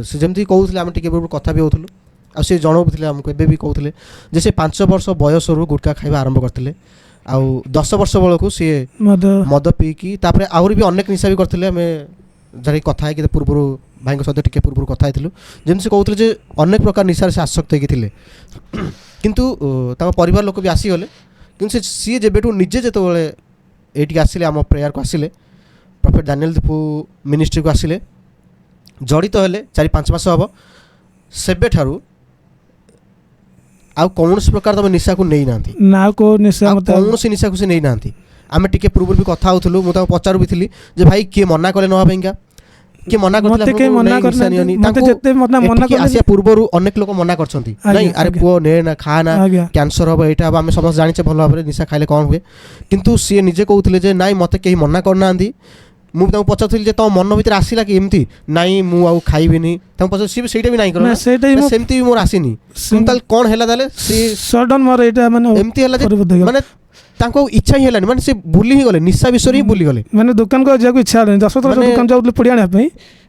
ସେ ଯେମିତି କହୁଥିଲେ ଆମେ ଟିକେ ପୂର୍ବରୁ କଥା ବି ହେଉଥିଲୁ, ଆଉ ସେ ଜଣାଉଥିଲେ ଆମକୁ ଏବେ ବି କହୁଥିଲେ ଯେ ସେ 5 ବର୍ଷ ବୟସରୁ ଗୁଟକା ଖାଇବା ଆରମ୍ଭ କରିଥିଲେ, ଆଉ 10 ବର୍ଷ ବେଳକୁ ସିଏ ମଦ ପିଇକି ତାପରେ ଆହୁରି ବି ଅନେକ ନିଶା ବି କରିଥିଲେ। ଆମେ ଯାହାକି କଥା ହେଇକି ପୂର୍ବରୁ ଭାଇଙ୍କ ସହିତ ଟିକେ ପୂର୍ବରୁ କଥା ହେଇଥିଲୁ, ଯେମିତି ସେ କହୁଥିଲେ ଯେ ଅନେକ ପ୍ରକାର ନିଶାରେ ସେ ଆସକ୍ତ ହେଇକି ଥିଲେ, କିନ୍ତୁ ତାଙ୍କ ପରିବାର ଲୋକ ବି ଆସିଗଲେ। କିନ୍ତୁ ସିଏ ଯେବେଠୁ ନିଜେ ଯେତେବେଳେ ଏଇଠିକି ଆସିଲେ, ଆମ ପ୍ରେୟାରକୁ ଆସିଲେ, ପ୍ରଫେଟ୍ ଦାନିଏଲ ଦୀପୁ ମିନିଷ୍ଟ୍ରିକୁ ଆସିଲେ, ଜଡ଼ିତ ହେଲେ 4-5 ମାସ ହେବ, ସେବେଠାରୁ ଆଉ କୌଣସି ପ୍ରକାର ତମେ ନିଶାକୁ ନେଇନାହାନ୍ତି
ନା,
କୌଣସି ନିଶାକୁ ସେ ନେଇନାହାନ୍ତି। ଆମେ ଟିକେ ପୂର୍ବରୁ ବି କଥା ହେଉଥିଲୁ, ମୁଁ ତାଙ୍କୁ ପଚାରୁ ବି ଥିଲି ଯେ ଭାଇ କିଏ ମନା କଲେ ନେବା ପାଇଁକା, କିଏ ମନା କରିଥିଲେ ଆସିବା ପୂର୍ବରୁ? ଅନେକ ଲୋକ ମନା କରିଛନ୍ତି, ନାଇଁ ଆରେ ପୁଅ ନେ ନା, ଖା ନା, କ୍ୟାନ୍ସର ହେବ, ଏଇଟା ହେବ, ଆମେ ସମସ୍ତେ ଜାଣିଛେ ଭଲ ଭାବରେ ନିଶା ଖାଇଲେ କ'ଣ ହୁଏ। କିନ୍ତୁ ସିଏ ନିଜେ କହୁଥିଲେ ଯେ ନାଇଁ ମୋତେ କେହି ମନା କରିନାହାନ୍ତି। ମୁଁ ବି ତାଙ୍କୁ ପଚାରୁଥିଲି ଯେ ତମ ମନ ଭିତରେ ଆସିଲା କି ଏମିତି, ନାଇଁ ମୁଁ ଆଉ ଖାଇବିନି? ତାଙ୍କୁ ପଚାରୁ ସିଏ ବି ସେଇଟା ବି ନାଇଁ କର, ସେମିତି ବି ମୋର ଆସିନି। ତାହେଲେ କ'ଣ ହେଲା? ତାହେଲେ ସିଏ
ସଡନ୍ ମୋର ଏଇଟା ମାନେ
ଏମିତି ହେଲା ଯେ ମାନେ ତାଙ୍କୁ ଆଉ ଇଚ୍ଛା ହିଁ ହେଲାନି, ମାନେ ସେ ଭୁଲି ହିଁ ଗଲେ, ନିଶା ବିଷୟରେ ହିଁ ଭୁଲିଗଲେ।
ମାନେ ଦୋକାନକୁ ଆଉ ଯିବାକୁ ଇଚ୍ଛା ହେଲାନି। 10 ଥର ଦୋକାନ ଯାଉଥିଲେ ପୁଡ଼ି ଆଣିବା ପାଇଁ,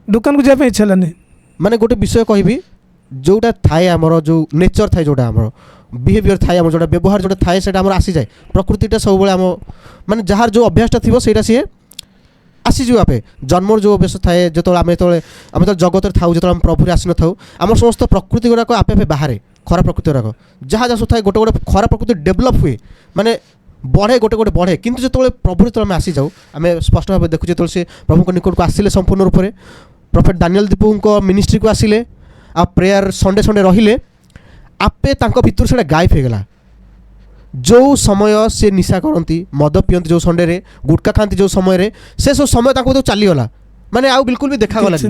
ଦୋକାନକୁ ଯିବା ପାଇଁ ଇଚ୍ଛା ହେଲାନି।
ମାନେ ଗୋଟେ ବିଷୟ କହିବି, ଯେଉଁଟା ଥାଏ ଆମର ଯେଉଁ ନେଚର୍ ଥାଏ, ଯେଉଁଟା ଆମର ବିହେଭିଅର୍ ଥାଏ, ଆମର ଯେଉଁଟା ବ୍ୟବହାର ଯେଉଁଟା ଥାଏ, ସେଇଟା ଆମର ଆସିଯାଏ। ପ୍ରକୃତିଟା ସବୁବେଳେ ଆମ ମାନେ ଯାହାର ଯେଉଁ ଅଭ୍ୟାସଟା ଥିବ ସେଇଟା ସିଏ ଆସିଯିବ ଆପେ। ଜନ୍ମର ଯେଉଁ ଅଭ୍ୟାସ ଥାଏ, ଯେତେବେଳେ ଆମେ ଯେତେବେଳେ ଆମେ ଯେତେବେଳେ ଜଗତରେ ଥାଉ, ଯେତେବେଳେ ଆମେ ପ୍ରଭୁରେ ଆସିନଥାଉ, ଆମର ସମସ୍ତ ପ୍ରକୃତି ଗୁଡ଼ାକ ଆପେ ଆପେ ବାହାରେ। ଖରାପ ପ୍ରକୃତି ଗୁଡ଼ାକ ଯାହା ଯାହା ସବୁ ଥାଏ, ଗୋଟେ ଗୋଟେ ଖରାପ ପ୍ରକୃତି ଡେଭଲପ୍ ହୁଏ, ମାନେ ବଢ଼େ, ଗୋଟେ ଗୋଟେ ବଢ଼େ। କିନ୍ତୁ ଯେତେବେଳେ ପ୍ରଭୁ ଯେତେବେଳେ ଆମେ ଆସିଯାଉ, ଆମେ ସ୍ପଷ୍ଟ ଭାବେ ଦେଖୁ ଯେତେବେଳେ ସେ ପ୍ରଭୁଙ୍କ ନିକଟକୁ ଆସିଲେ ସମ୍ପୂର୍ଣ୍ଣ ରୂପରେ, ପ୍ରଫେଟ୍ ଦାନିଏଲ ଦୀପୁଙ୍କ ମିନିଷ୍ଟ୍ରିକୁ ଆସିଲେ, ଆଉ ପ୍ରେୟାର ସଣ୍ଡେ ସଣ୍ଡେ ରହିଲେ, ଆପେ ତାଙ୍କ ଭିତରୁ ସେଇଟା ଗାୟବ ହେଇଗଲା। ଯେଉଁ ସମୟ ସେ ନିଶା କରନ୍ତି, ମଦ ପିଅନ୍ତି ଯେଉଁ ସଣ୍ଡେରେ, ଗୁଟକା ଖାଆନ୍ତି ଯେଉଁ ସମୟରେ, ସେ ସବୁ ସମୟ ତାଙ୍କୁ ଚାଲିଗଲା, ମାନେ ଆଉ ବିଲକୁଲ ବି ଦେଖାଗଲାନି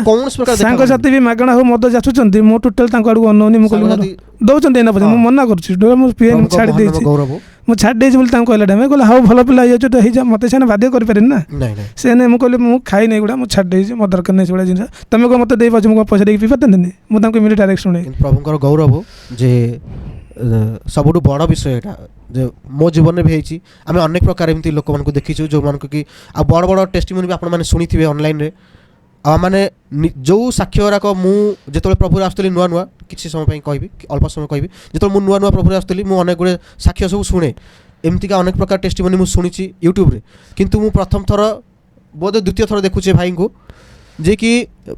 କୌଣସି ପ୍ରକାର।
ସାଙ୍ଗସାଥି ବି ମାଗଣା ହଉ ମଦ ଯାଚୁଛନ୍ତି, ମୁଁ ଟୋଟାଲ ତାଙ୍କ ଆଡ଼କୁ ଅନଉନି। ମୁଁ କହିଲି ଦଉଛନ୍ତି ଏଇନା ପଛେ, ମୁଁ ମନା କରୁଛି, ମୁଁ ପିଏନି, ଛାଡ଼ି ଦେଇଛି, ମୁଁ ଛାଡ଼ି ଦେଇଛି ବୋଲି ତାଙ୍କୁ କହିଲା ଟାଇମ୍ କହିଲେ ହଉ ଭଲ ପିଲା ହେଇଯାଉଛୁ ତ ହେଇଯା, ମୋତେ ସେମାନେ ବାଧ୍ୟ କରିପାରିନି ନା। ସେ ନାଇଁ, ମୁଁ କହିଲି ମୁଁ ଖାଇନି ଏଗୁଡ଼ା, ମୁଁ ଛାଡ଼ି ଦେଇଛି, ମୋ ଦରକାର ନାହିଁ ସେଗୁଡ଼ା ଜିନିଷ, ତମେ କ'ଣ ମୋତେ ଦେଇପାରୁଛ, ମୁଁ କ'ଣ ପଇସା ଦେଇକି ପିଇ ପାରିଥାନ୍ତିନି? ମୁଁ ତାଙ୍କୁ ଏମିତି ଡାଇରେକ୍ଟ ଶୁଣେ।
ପ୍ରଭୁଙ୍କର ଗୌରବ ଯେ ସବୁଠୁ ବଡ଼ ବିଷୟ ଏଇଟା ଯେ ମୋ ଜୀବନରେ ବି ହେଇଛି। ଆମେ ଅନେକ ପ୍ରକାର ଏମିତି ଲୋକମାନଙ୍କୁ ଦେଖିଛୁ ଯେଉଁମାନଙ୍କୁ କି ଆଉ ବଡ଼ ବଡ଼ ଟେଷ୍ଟିମୋନି ବି ଆପଣମାନେ ଶୁଣିଥିବେ ଅନଲାଇନ୍ରେ। ଆଉ ମାନେ ଯେଉଁ ସାକ୍ଷ୍ୟ ଗୁଡ଼ାକ ମୁଁ ଯେତେବେଳେ ପ୍ରଭୁରେ ଆସୁଥିଲି ନୂଆ ନୂଆ, କିଛି ସମୟ ପାଇଁ କହିବି, ଅଳ୍ପ ସମୟ କହିବି, ଯେତେବେଳେ ମୁଁ ନୂଆ ନୂଆ ପ୍ରଭୁରେ ଆସୁଥିଲି ମୁଁ ଅନେକ ଗୁଡ଼ିଏ ସାକ୍ଷ୍ୟ ସବୁ ଶୁଣେ, ଏମିତିକା ଅନେକ ପ୍ରକାର ଟେଷ୍ଟିମୋନି ମୁଁ ଶୁଣିଛି ୟୁଟ୍ୟୁବରେ। କିନ୍ତୁ ମୁଁ ପ୍ରଥମ ଥର ବୋଧେ ଦ୍ୱିତୀୟ ଥର ଦେଖୁଛି ଭାଇଙ୍କୁ ଯିଏକି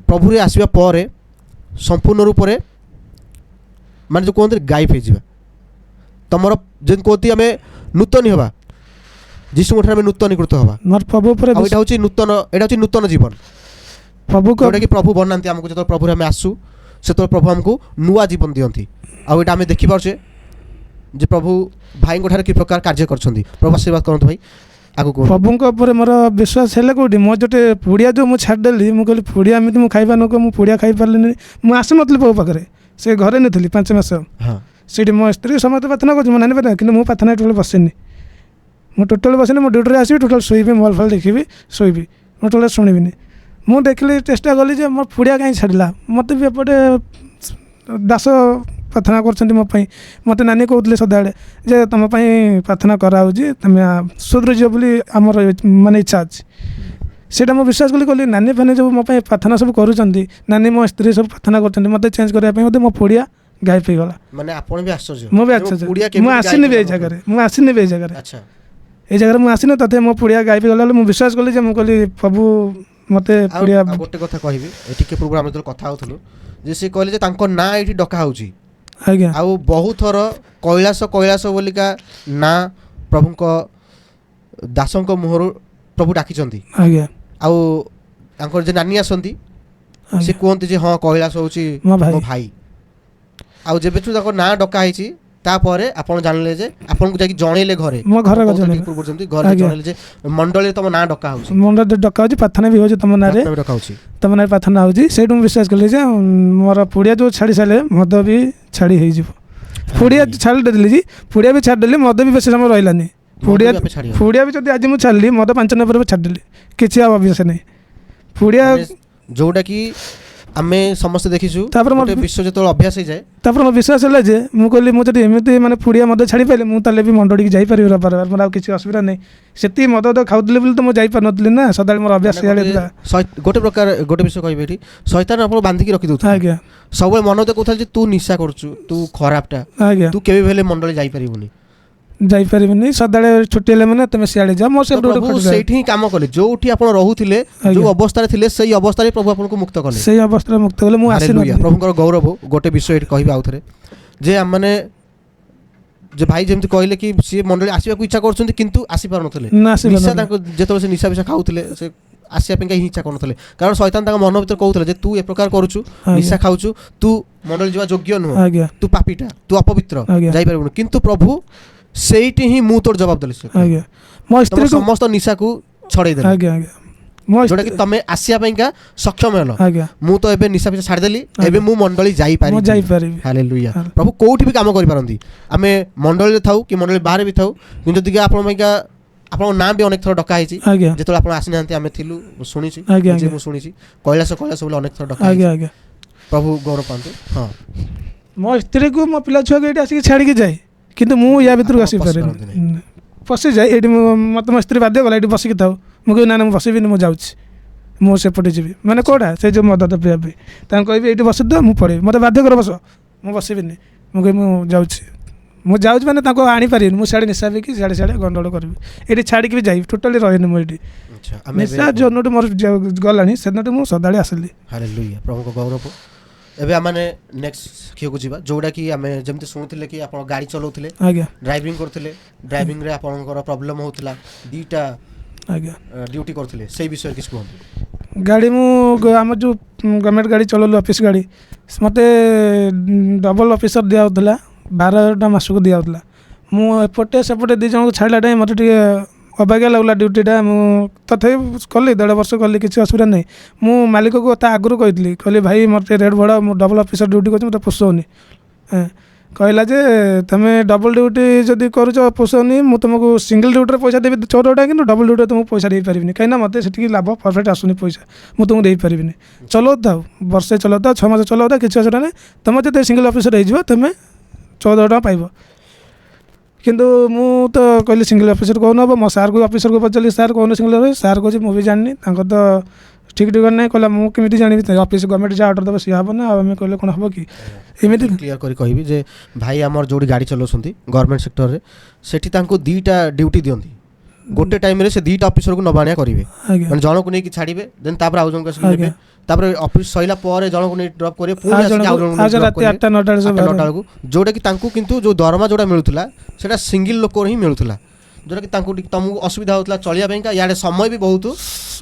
ପ୍ରଭୁରେ ଆସିବା ପରେ ସମ୍ପୂର୍ଣ୍ଣ ରୂପରେ ମାନେ ଯେଉଁ କୁହନ୍ତି ଗାଇଫ ହେଇଯିବା, ତମର ଯେମିତି କୁହନ୍ତି ଆମେ ନୂତନ ହେବା, ଯୀଶୁଙ୍କ ଠାରେ ଆମେ ନୂତନୀକୃତ ହେବା।
ପ୍ରଭୁ ଉପରେ
ଏଇଟା ହେଉଛି ନୂତନ, ଏଇଟା ହେଉଛି ନୂତନ ଜୀବନ
ପ୍ରଭୁ,
ଯେଉଁଟାକି ପ୍ରଭୁ ବନାନ୍ତି ଆମକୁ। ଯେତେବେଳେ ପ୍ରଭୁରେ ଆମେ ଆସୁ ସେତେବେଳେ ପ୍ରଭୁ ଆମକୁ ନୂଆ ଜୀବନ ଦିଅନ୍ତି। ଆଉ ଏଇଟା ଆମେ ଦେଖିପାରୁଛେ ଯେ ପ୍ରଭୁ ଭାଇଙ୍କ ଠାରେ କି ପ୍ରକାର କାର୍ଯ୍ୟ କରିଛନ୍ତି। ପ୍ରଭୁ ଆଶୀର୍ବାଦ କରନ୍ତୁ ଭାଇ, ଆଗକୁ।
ପ୍ରଭୁଙ୍କ ଉପରେ ମୋର ବିଶ୍ୱାସ ହେଲେ କେଉଁଠି, ମୋ ଗୋଟେ ପୁଡ଼ିଆ ଯେଉଁ ମୁଁ ଛାଡ଼ିଦେଲି, ମୁଁ କହିଲି ପୁଡ଼ିଆ ଏମିତି ମୁଁ ଖାଇବା ନ, ମୁଁ ପୁଡ଼ିଆ ଖାଇପାରିଲିନି। ମୁଁ ଆସୁନଥିଲି ପ୍ରଭୁ ପାଖରେ, ସେ ଘରେ ନଥିଲି 5 ମାସ। ସେଇଠି ମୋ ସ୍ତ୍ରୀ ସମସ୍ତେ ପ୍ରାର୍ଥନା କରୁଛି, ମୋ ନାନୀ ପ୍ରାର୍ଥନା, କିନ୍ତୁ ମୁଁ ପ୍ରାର୍ଥନା ଟୋଟାଲ୍ ବସିନି, ମୁଁ ଟୋଟାଲ୍ ବସିନି। ମୁଁ ଡ୍ୟୁଟିରେ ଆସିବି, ଟୋଟାଲ୍ ଶୋଇବି, ମୋବାଇଲ୍ ଫୋବାଇଲ୍ ଦେଖିବି, ଶୋଇବି, ମୁଁ ଟୋଟାଲ୍ ଶୁଣିବିନି। ମୁଁ ଦେଖିଲି, ଚେଷ୍ଟା କଲି ଯେ ମୋ ପୁଡ଼ିଆ କାହିଁ ଛାଡ଼ିଲା। ମୋତେ ବି ଏପଟେ ଦାସ ପ୍ରାର୍ଥନା କରୁଛନ୍ତି ମୋ ପାଇଁ। ମୋତେ ନାନୀ କହୁଥିଲେ ସଦାବେଳେ ଯେ ତୁମ ପାଇଁ ପ୍ରାର୍ଥନା କରାହେଉଛି, ତୁମେ ସୁଧୁରିଯିବ ବୋଲି ଆମର ମାନେ ଇଚ୍ଛା ଅଛି। ସେଇଟା ମୁଁ ବିଶ୍ୱାସ କଲି, କହିଲି ନାନୀ ଫାନୀ ଯେଉଁ ମୋ ପାଇଁ ପ୍ରାର୍ଥନା ସବୁ କରୁଛନ୍ତି, ନାନୀ ମୋ ସ୍ତ୍ରୀ ସବୁ ପ୍ରାର୍ଥନା କରୁଛନ୍ତି ମୋତେ ଚେଞ୍ଜ କରିବା ପାଇଁ, ମୋତେ ମୋ ପୁଡ଼ିଆ ଗାୟବ ହେଇଗଲା।
ମାନେ ଆପଣ ବି ଆଶ୍ଚର୍ଯ୍ୟ,
ମୁଁ ବି ଆଶ୍ଚର୍ଯ୍ୟ। ମୁଁ ଆସିନି ବି ଏଇ ଜାଗାରେ, ମୁଁ ଆସିନି ବି ଏଇ ଜାଗାରେ, ଏଇ ଜାଗାରେ ମୁଁ ଆସିନି, ତଥାପି ମୋ ପୁଡ଼ିଆ ଗାୟବ ହେଇଗଲା ବୋଲି ମୁଁ ବିଶ୍ୱାସ କଲି ଯେ ମୁଁ କହିଲି ପ୍ରଭୁ ମୋତେ ପୁଡ଼ିଆ।
ଗୋଟେ କଥା କହିବି, ଟିକେ ପୂର୍ବରୁ ଆମେ ଯେତେବେଳେ କଥା ହେଉଥିଲୁ ଯେ ସେ କହିଲେ ଯେ ତାଙ୍କ ନାଁ ଏଇଠି ଡକା ହେଉଛି,
ଆଜ୍ଞା,
ଆଉ ବହୁତ ଥର କୈଳାସ କୈଳାସ ବୋଲିକା ନାଁ ପ୍ରଭୁଙ୍କ ଦାସଙ୍କ ମୁହଁରୁ ପ୍ରଭୁ ଡାକିଛନ୍ତି,
ଆଜ୍ଞା।
ଆଉ ତାଙ୍କର ଯେ ନାନୀ ଆସନ୍ତି, ସେ କୁହନ୍ତି ଯେ ହଁ, କୈଳାସ ହେଉଛି
ମୋ ଭାଇ।
ମୋ ଭାଇ। ଆଉ ଯେବେଠୁ ତାଙ୍କ ନାଁ ଡକା ହେଇଛି, ତାପରେ ଆପଣ ଜାଣିଲେ ଯେ ଆପଣଙ୍କୁ ଯାଇକି ଜଣେଇଲେ ଘରେ?
ମୋ ଘରେ
କହୁଥିଲେ
ଜଣେଇଲେ।
ଟିକେ ପୂର୍ବରୁ ଯେମିତି ଘରେ ଜଣେଇଲେ ଯେ ମଣ୍ଡଳୀରେ ତମ ନାଁ ଡକା ହେଉଛି।
ମଣ୍ଡଳରେ ଡକା ହେଉଛି, ପ୍ରାର୍ଥନା ବି ହେଉଛି ତମ ନାଁରେ।
ପ୍ରାର୍ଥନା ବି ଡକା ହେଉଛି।
ତମ ନାଁରେ ପ୍ରାର୍ଥନା ହେଉଛି। ସେଇଠୁ ମୁଁ ବିଶ୍ୱାସ କଲି ଯେ ମୋର ପୁଡ଼ିଆ ଯେଉଁ ଛାଡ଼ି ସାରିଲେ ମଦ ବି ଛାଡ଼ି ହେଇଯିବ। ପୁଡ଼ିଆ ଛାଡ଼ି ଦେଲି ଯେ ପୁଡ଼ିଆ ବି ଛାଡ଼ିଦେଲି, ମଦ ବି ବେଶୀ ସମୟ ରହିଲାନି।
ମଦ
ପୁଡ଼ିଆ
ବି ଆପେ ଛାଡ଼ିଗଲା।
ପୁଡ଼ିଆ ବି ଯଦି ଆଜି ମୁଁ ଛାଡ଼ିଲି, ମଦ 5 ଦିନ ପରେ ଛାଡ଼ିଦେଲି, କିଛି ଆଉ ଅଭ୍ୟାସ ନାହିଁ ପୁଡ଼ିଆ।
ମାନେ ଯୋଉଟା କି ଆମେ ସମସ୍ତେ ଦେଖିଛୁ,
ତାପରେ
ଗୋଟେ ବିଷୟ ଯେତେବେଳେ ଅଭ୍ୟାସ ହେଇଯାଏ।
ତାପରେ ମୋ ବିଶ୍ୱାସ ହେଲା ଯେ ମୁଁ କହିଲି, ମୁଁ ଯଦି ଏମିତି ମାନେ ପୁଡ଼ିଆ ମଦ ଛାଡ଼ି ପାରିଲି, ମୁଁ ତାହେଲେ ବି ମଣ୍ଡଳୀକି ଯାଇପାରିବି ରବିବାର, ମୋର ଆଉ କିଛି ଅସୁବିଧା ନାହିଁ। ସେତିକି ମଦ ତ ଖାଉଥିଲି ବୋଲି ତ ମୁଁ ଯାଇପାରୁନଥିଲି ନା, ସଦାବେଳେ ମୋର ଅଭ୍ୟାସ
ମାନେ
ସେଇଆଡ଼େ ଥିଲା।
ଗୋଟେ ପ୍ରକାର ଗୋଟେ ବିଷୟ କହିବି ଏଠି, ଶୈତାନ ଆପଣ ବାନ୍ଧିକି ରଖିଦେଉଥିଲେ। ସବୁବେଳେ ମନ ତ କହୁଥିଲା ଯେ ତୁ ନିଶା କରୁଛୁ, ତୁ ଖରାପଟା, ତୁ କେବେ ବି ହେଲେ ମଣ୍ଡଳୀ ଯାଇପାରିବୁନି।
ଯାଇପାରିବିନି, ସଦାବେଳେ ଛୁଟି ହେଲେ ମାନେ ତମେ ସିଆଡ଼େ ଯାଅ, ମୋର
ତ
ସେପଟେ ଗୋଟେ
ପ୍ରଭୁ
ଖଟି ଯାଏ।
ସେଇଠି ହିଁ କାମ କଲେ। ଯୋଉଠି ଆପଣ ରହୁଥିଲେ, ଯୋଉ ଅବସ୍ଥାରେ ଥିଲେ, ସେଇ ଅବସ୍ଥାରେ ପ୍ରଭୁ ଆପଣଙ୍କୁ ମୁକ୍ତ କଲେ।
ସେଇ ଅବସ୍ଥାରେ ମୁକ୍ତ କଲେ, ମୁଁ
ହାଲେଲୁୟା।
ଆସିନଥିଲି।
ପ୍ରଭୁଙ୍କର ଗୌରବ। ଗୋଟେ ବିଷୟ ଏଠି କହିବି ଆଉଥରେ ଯେ ଆମମାନେ ଯେ ଭାଇ ଯେମିତି କହିଲେ କି ସିଏ ମଣ୍ଡଳୀ ଆସିବାକୁ ଇଚ୍ଛା କରୁଛନ୍ତି କିନ୍ତୁ ଆସିପାରୁନଥିଲେ।
ନା, ଆସିପାରୁନଥିଲେ।
ନିଶା ତାଙ୍କୁ ଯେତେବେଳେ ସେ ନିଶା ଫିସା ଖାଉଥିଲେ, ସେ ଆସିବା ପାଇଁ ହିଁ ଇଚ୍ଛା କରୁନଥିଲେ, କାରଣ ଶୈତାନ ତାଙ୍କ ମନ ଭିତରେ କହୁଥିଲେ ଯେ ତୁ ଏ ପ୍ରକାର କରୁଛୁ, ନିଶା ଖାଉଛୁ, ତୁ ମଣ୍ଡଳୀ ଯିବା ଯୋଗ୍ୟ ନୁହଁ, ତୁ ପାପୀଟା, ତୁ ଅପବିତ୍ର, ଯାଇପାରିବୁନି। କିନ୍ତୁ ପ୍ରଭୁ ସେଇଠି ହିଁ ମୁଁ ତୋର ଜବାବ ଦେଲି ସେ
ମୋ
ତମ
ସ୍ତ୍ରୀକୁ
ସମସ୍ତ ନିଶାକୁ ଛଡ଼େଇ ଦେଲେ,
ଆଜ୍ଞା ଆଜ୍ଞା ମୋ
ଯୋଉଟା କି ତମେ ଆସିବା ପାଇଁକା ସକ୍ଷମ ହେଲ। ମୁଁ ତ ଏବେ ନିଶା ଫିସା ଛାଡ଼ିଦେଲି, ଏବେ ମୁଁ ମଣ୍ଡଳୀ ଯାଇପାରିବି।
ମୁଁ ଯାଇପାରିବି।
ହାଲେଲୁୟା। ପ୍ରଭୁ କୋଉଠି ବି କାମ କରିପାରନ୍ତି। ଆମେ ମଣ୍ଡଳୀରେ ଥାଉ କି ମଣ୍ଡଳୀ ବାହାରେ ବି ଥାଉ, କିନ୍ତୁ ଯଦି ଆପଣଙ୍କ ପାଇଁକା ଆପଣଙ୍କ ନାଁ ବି ଅନେକ ଥର ଡକା ହେଇଛି, ଯେତେବେଳେ ଆପଣ ଆସିନାହାନ୍ତି ଆମେ ଥିଲୁ, ମୁଁ ଶୁଣିଛି, ନିଜେ ମୁଁ ଶୁଣିଛି କୈଳାସ କୈଳାସ ବୋଲି ଅନେକ ଥର ଡକା ହେଇଛି। ପ୍ରଭୁ ଗୌରବ ପାଆନ୍ତୁ। ହଁ।
ମୋ ସ୍ତ୍ରୀକୁ ମୋ ପିଲା ଛୁଆକୁ ଏଇଠି ଆସିକି ଛାଡ଼ିକି ଯାଏ, କିନ୍ତୁ ମୁଁ ୟା ଭିତରକୁ
ଆପଣ
ଆସିପାରେନି।
ପଶିପାରନ୍ତି ନାହିଁ।
ପଶିଯାଏ ଏଇଠି, ମୁଁ ମୋତେ ମୋ ସ୍ତ୍ରୀ ବାଧ୍ୟ କଲା ଏଇଠି ବସିକି ଥାଉ। ମୁଁ କହିବି ନା ନା, ମୁଁ ବସିବିନି, ମୁଁ ଯାଉଛି, ମୁଁ ସେପଟେ ଯିବି। ମାନେ କେଉଁଟା ସେ ଯେଉଁ ମଦ ତ ପିଇବା ପାଇଁ ତାଙ୍କୁ କହିବି ଏଇଠି ବସିଦିଅ, ମୁଁ ପଳେଇବି। ମୋତେ ବାଧ୍ୟ କର ବସ, ମୁଁ ବସିବିନି। ମୁଁ କହିବି ମୁଁ ଯାଉଛି, ମୁଁ ଯାଉଛି, ମାନେ ତାଙ୍କୁ ଆଣିପାରିବିନି। ମୁଁ ସିଆଡ଼େ ନିଶା ପିଇକି ସିଆଡ଼େ ସିଆଡ଼େ ଗଣ୍ଡଗୋଳ କରିବି, ଏଇଠି ଛାଡ଼ିକି ବି ଯାଇବି, ଟୋଟାଲି ରହିନି ମୁଁ ଏଇଠି।
ଆମେ ଏବେ
ନିଶା ଯେଉଁଦିନଠୁ ମୋର ଗଲାଣି ସେଦିନଠୁ ମୁଁ ସଦାବେଳେ ଆସିଲି।
ହାଲେଲୁୟା, ପ୍ରଭୁଙ୍କ ଗୌରବ। ଏବେ ଆମେ ନେକ୍ସଟ ସାକ୍ଷ୍ୟକୁ ଯିବା, ଯୋଉଟା କି ଆମେ ଯେମିତି ଶୁଣୁଥିଲେ କି ଆପଣ ଗାଡ଼ି ଚଲାଉଥିଲେ, ଡ୍ରାଇଭିଂ କରୁଥିଲେ, ଡ୍ରାଇଭିଂରେ ଆପଣଙ୍କର ପ୍ରୋବ୍ଲେମ୍ ହେଉଥିଲା, ଦୁଇଟା ଡ୍ୟୁଟି କରୁଥିଲେ, ସେଇ ବିଷୟରେ କିଛି କୁହନ୍ତୁ।
ଗାଡ଼ି ମୁଁ ଆମର ଯେଉଁ ଗଭର୍ଣ୍ଣମେଣ୍ଟ ଗାଡ଼ି ଚଲାଉଲି, ଅଫିସ୍ ଗାଡ଼ି, ମୋତେ ଡବଲ୍ ଅଫିସର ଦିଆହେଉଥିଲା, 12,000 ଟଙ୍କା ମାସକୁ ଦିଆହେଉଥିଲା। ମୁଁ ଏପଟେ ସେପଟେ 2 ଜଣଙ୍କୁ ଛାଡ଼ିଲା ଟାଇମ୍ ମୋତେ ଟିକେ ଅବାଗିଆ ଲାଗୁଲା ଡ୍ୟୁଟିଟା। ମୁଁ ତଥାପି କଲି, 1.5 ବର୍ଷ କଲି, କିଛି ଅସୁବିଧା ନାହିଁ। ମୁଁ ମାଲିକକୁ ତା ଆଗରୁ କହିଥିଲି, କହିଲି ଭାଇ ମୋତେ ଟିକେ ରେଟ୍ ବଢ଼ାଅ, ମୁଁ ଡବଲ୍ ଅଫିସର ଡ୍ୟୁଟି କରୁଛି, ମୋତେ ପୋଷଉନି। କହିଲା ଯେ ତୁମେ ଡବଲ୍ ଡ୍ୟୁଟି ଯଦି କରୁଛ ପୋଷଉନି, ମୁଁ ତୁମକୁ ସିଙ୍ଗଲ୍ ଡ୍ୟୁଟିରେ ପଇସା ଦେବି 14 ଟଙ୍କା, କିନ୍ତୁ ଡବଲ୍ ଡ୍ୟୁଟିରେ ତୁମକୁ ପଇସା ଦେଇପାରିବିନି, କାହିଁକିନା ମୋତେ ସେତିକି ଲାଭ ପରଫେକ୍ଟ ଆସୁନି ପଇସା, ମୁଁ ତୁମକୁ ଦେଇପାରିବିନି। ଚଲାଉଥାଉ, ବର୍ଷେ ଚଲାଉଥାଉ, 6 ମାସ ଚଲାଉଥାଉ, କିଛି ଅସୁବିଧା ନାହିଁ, ତୁମେ ଯଦି ସିଙ୍ଗଲ୍ ଅଫିସର ହେଇଯିବ ତୁମେ 14 ଟଙ୍କା ପାଇବ। କିନ୍ତୁ ମୁଁ ତ କହିଲି ସିଙ୍ଗଲ୍ ଅଫିସର କହୁନ ହେବ। ମୋ ସାର୍କୁ ଅଫିସରକୁ ପଚାରିଲି, ସାର୍ କହୁନ ସିଙ୍ଗଲ୍ ଅଫିସର? ସାର୍ କହୁଛି ମୁଁ ବି ଜାଣିନି, ତାଙ୍କର ତ ଠିକ୍ ଠିକଣା ନାହିଁ। କହିଲା ମୁଁ କେମିତି ଜାଣିବି, ଅଫିସ୍ ଗଭର୍ଣ୍ଣମେଣ୍ଟ ଯାହା ଅର୍ଡ଼ର ଦେବ ସିଏ ହେବ ନା, ଆଉ ଆମେ କହିଲେ କ'ଣ ହେବ କି? ଏମିତି
କ୍ଲିୟର କରି କହିବି ଯେ ଭାଇ ଆମର ଯେଉଁଠି ଗାଡ଼ି ଚଲାଉଛନ୍ତି ଗଭର୍ଣ୍ଣମେଣ୍ଟ ସେକ୍ଟରରେ, ସେଠି ତାଙ୍କୁ 2ଟା ଡ୍ୟୁଟି ଦିଅନ୍ତି। ଗୋଟେ ଟାଇମ୍ରେ ସେ 2ଟା ଅଫିସରକୁ ନେବା ଆଣିବା କରିବେ, ମାନେ ଜଣକୁ ନେଇକି ଛାଡ଼ିବେ, ଦେନ୍ ତାପରେ ଆଉ ଜଣକୁ ଆସିକି ନେବେ, ତାପରେ ଅଫିସ୍ ସରିଲା ପରେ ଜଣକୁ ନେଇ ଡ୍ରପ୍ କରିବେ, ପୁଣି
ଆଉ
ଆସିକି ଆଉ
ଜଣକୁ
ଜଣକୁ
ଆଉ
ନେଇ
ଜଣ
drop
ରାତି
କରିବେ।
8ଟା 9ଟା ବେଳେ ସବୁ
8ଟା 9ଟା
ବାହାରିବେ।
ବେଳକୁ, ଯୋଉଟାକି ତାଙ୍କୁ କିନ୍ତୁ ଯୋଉ ଦରମା ଯୋଉଟା ମିଳୁଥିଲା ସେଇଟା ସିଙ୍ଗିଲ୍ ଲୋକର ହିଁ ମିଳୁଥିଲା, ଯୋଉଟାକି ତାଙ୍କୁ ଟିକେ ତମକୁ ଅସୁବିଧା ହେଉଥିଲା ଚଳିବା ପାଇଁକା, ଇଆଡ଼େ ସମୟ ବି ବହୁତ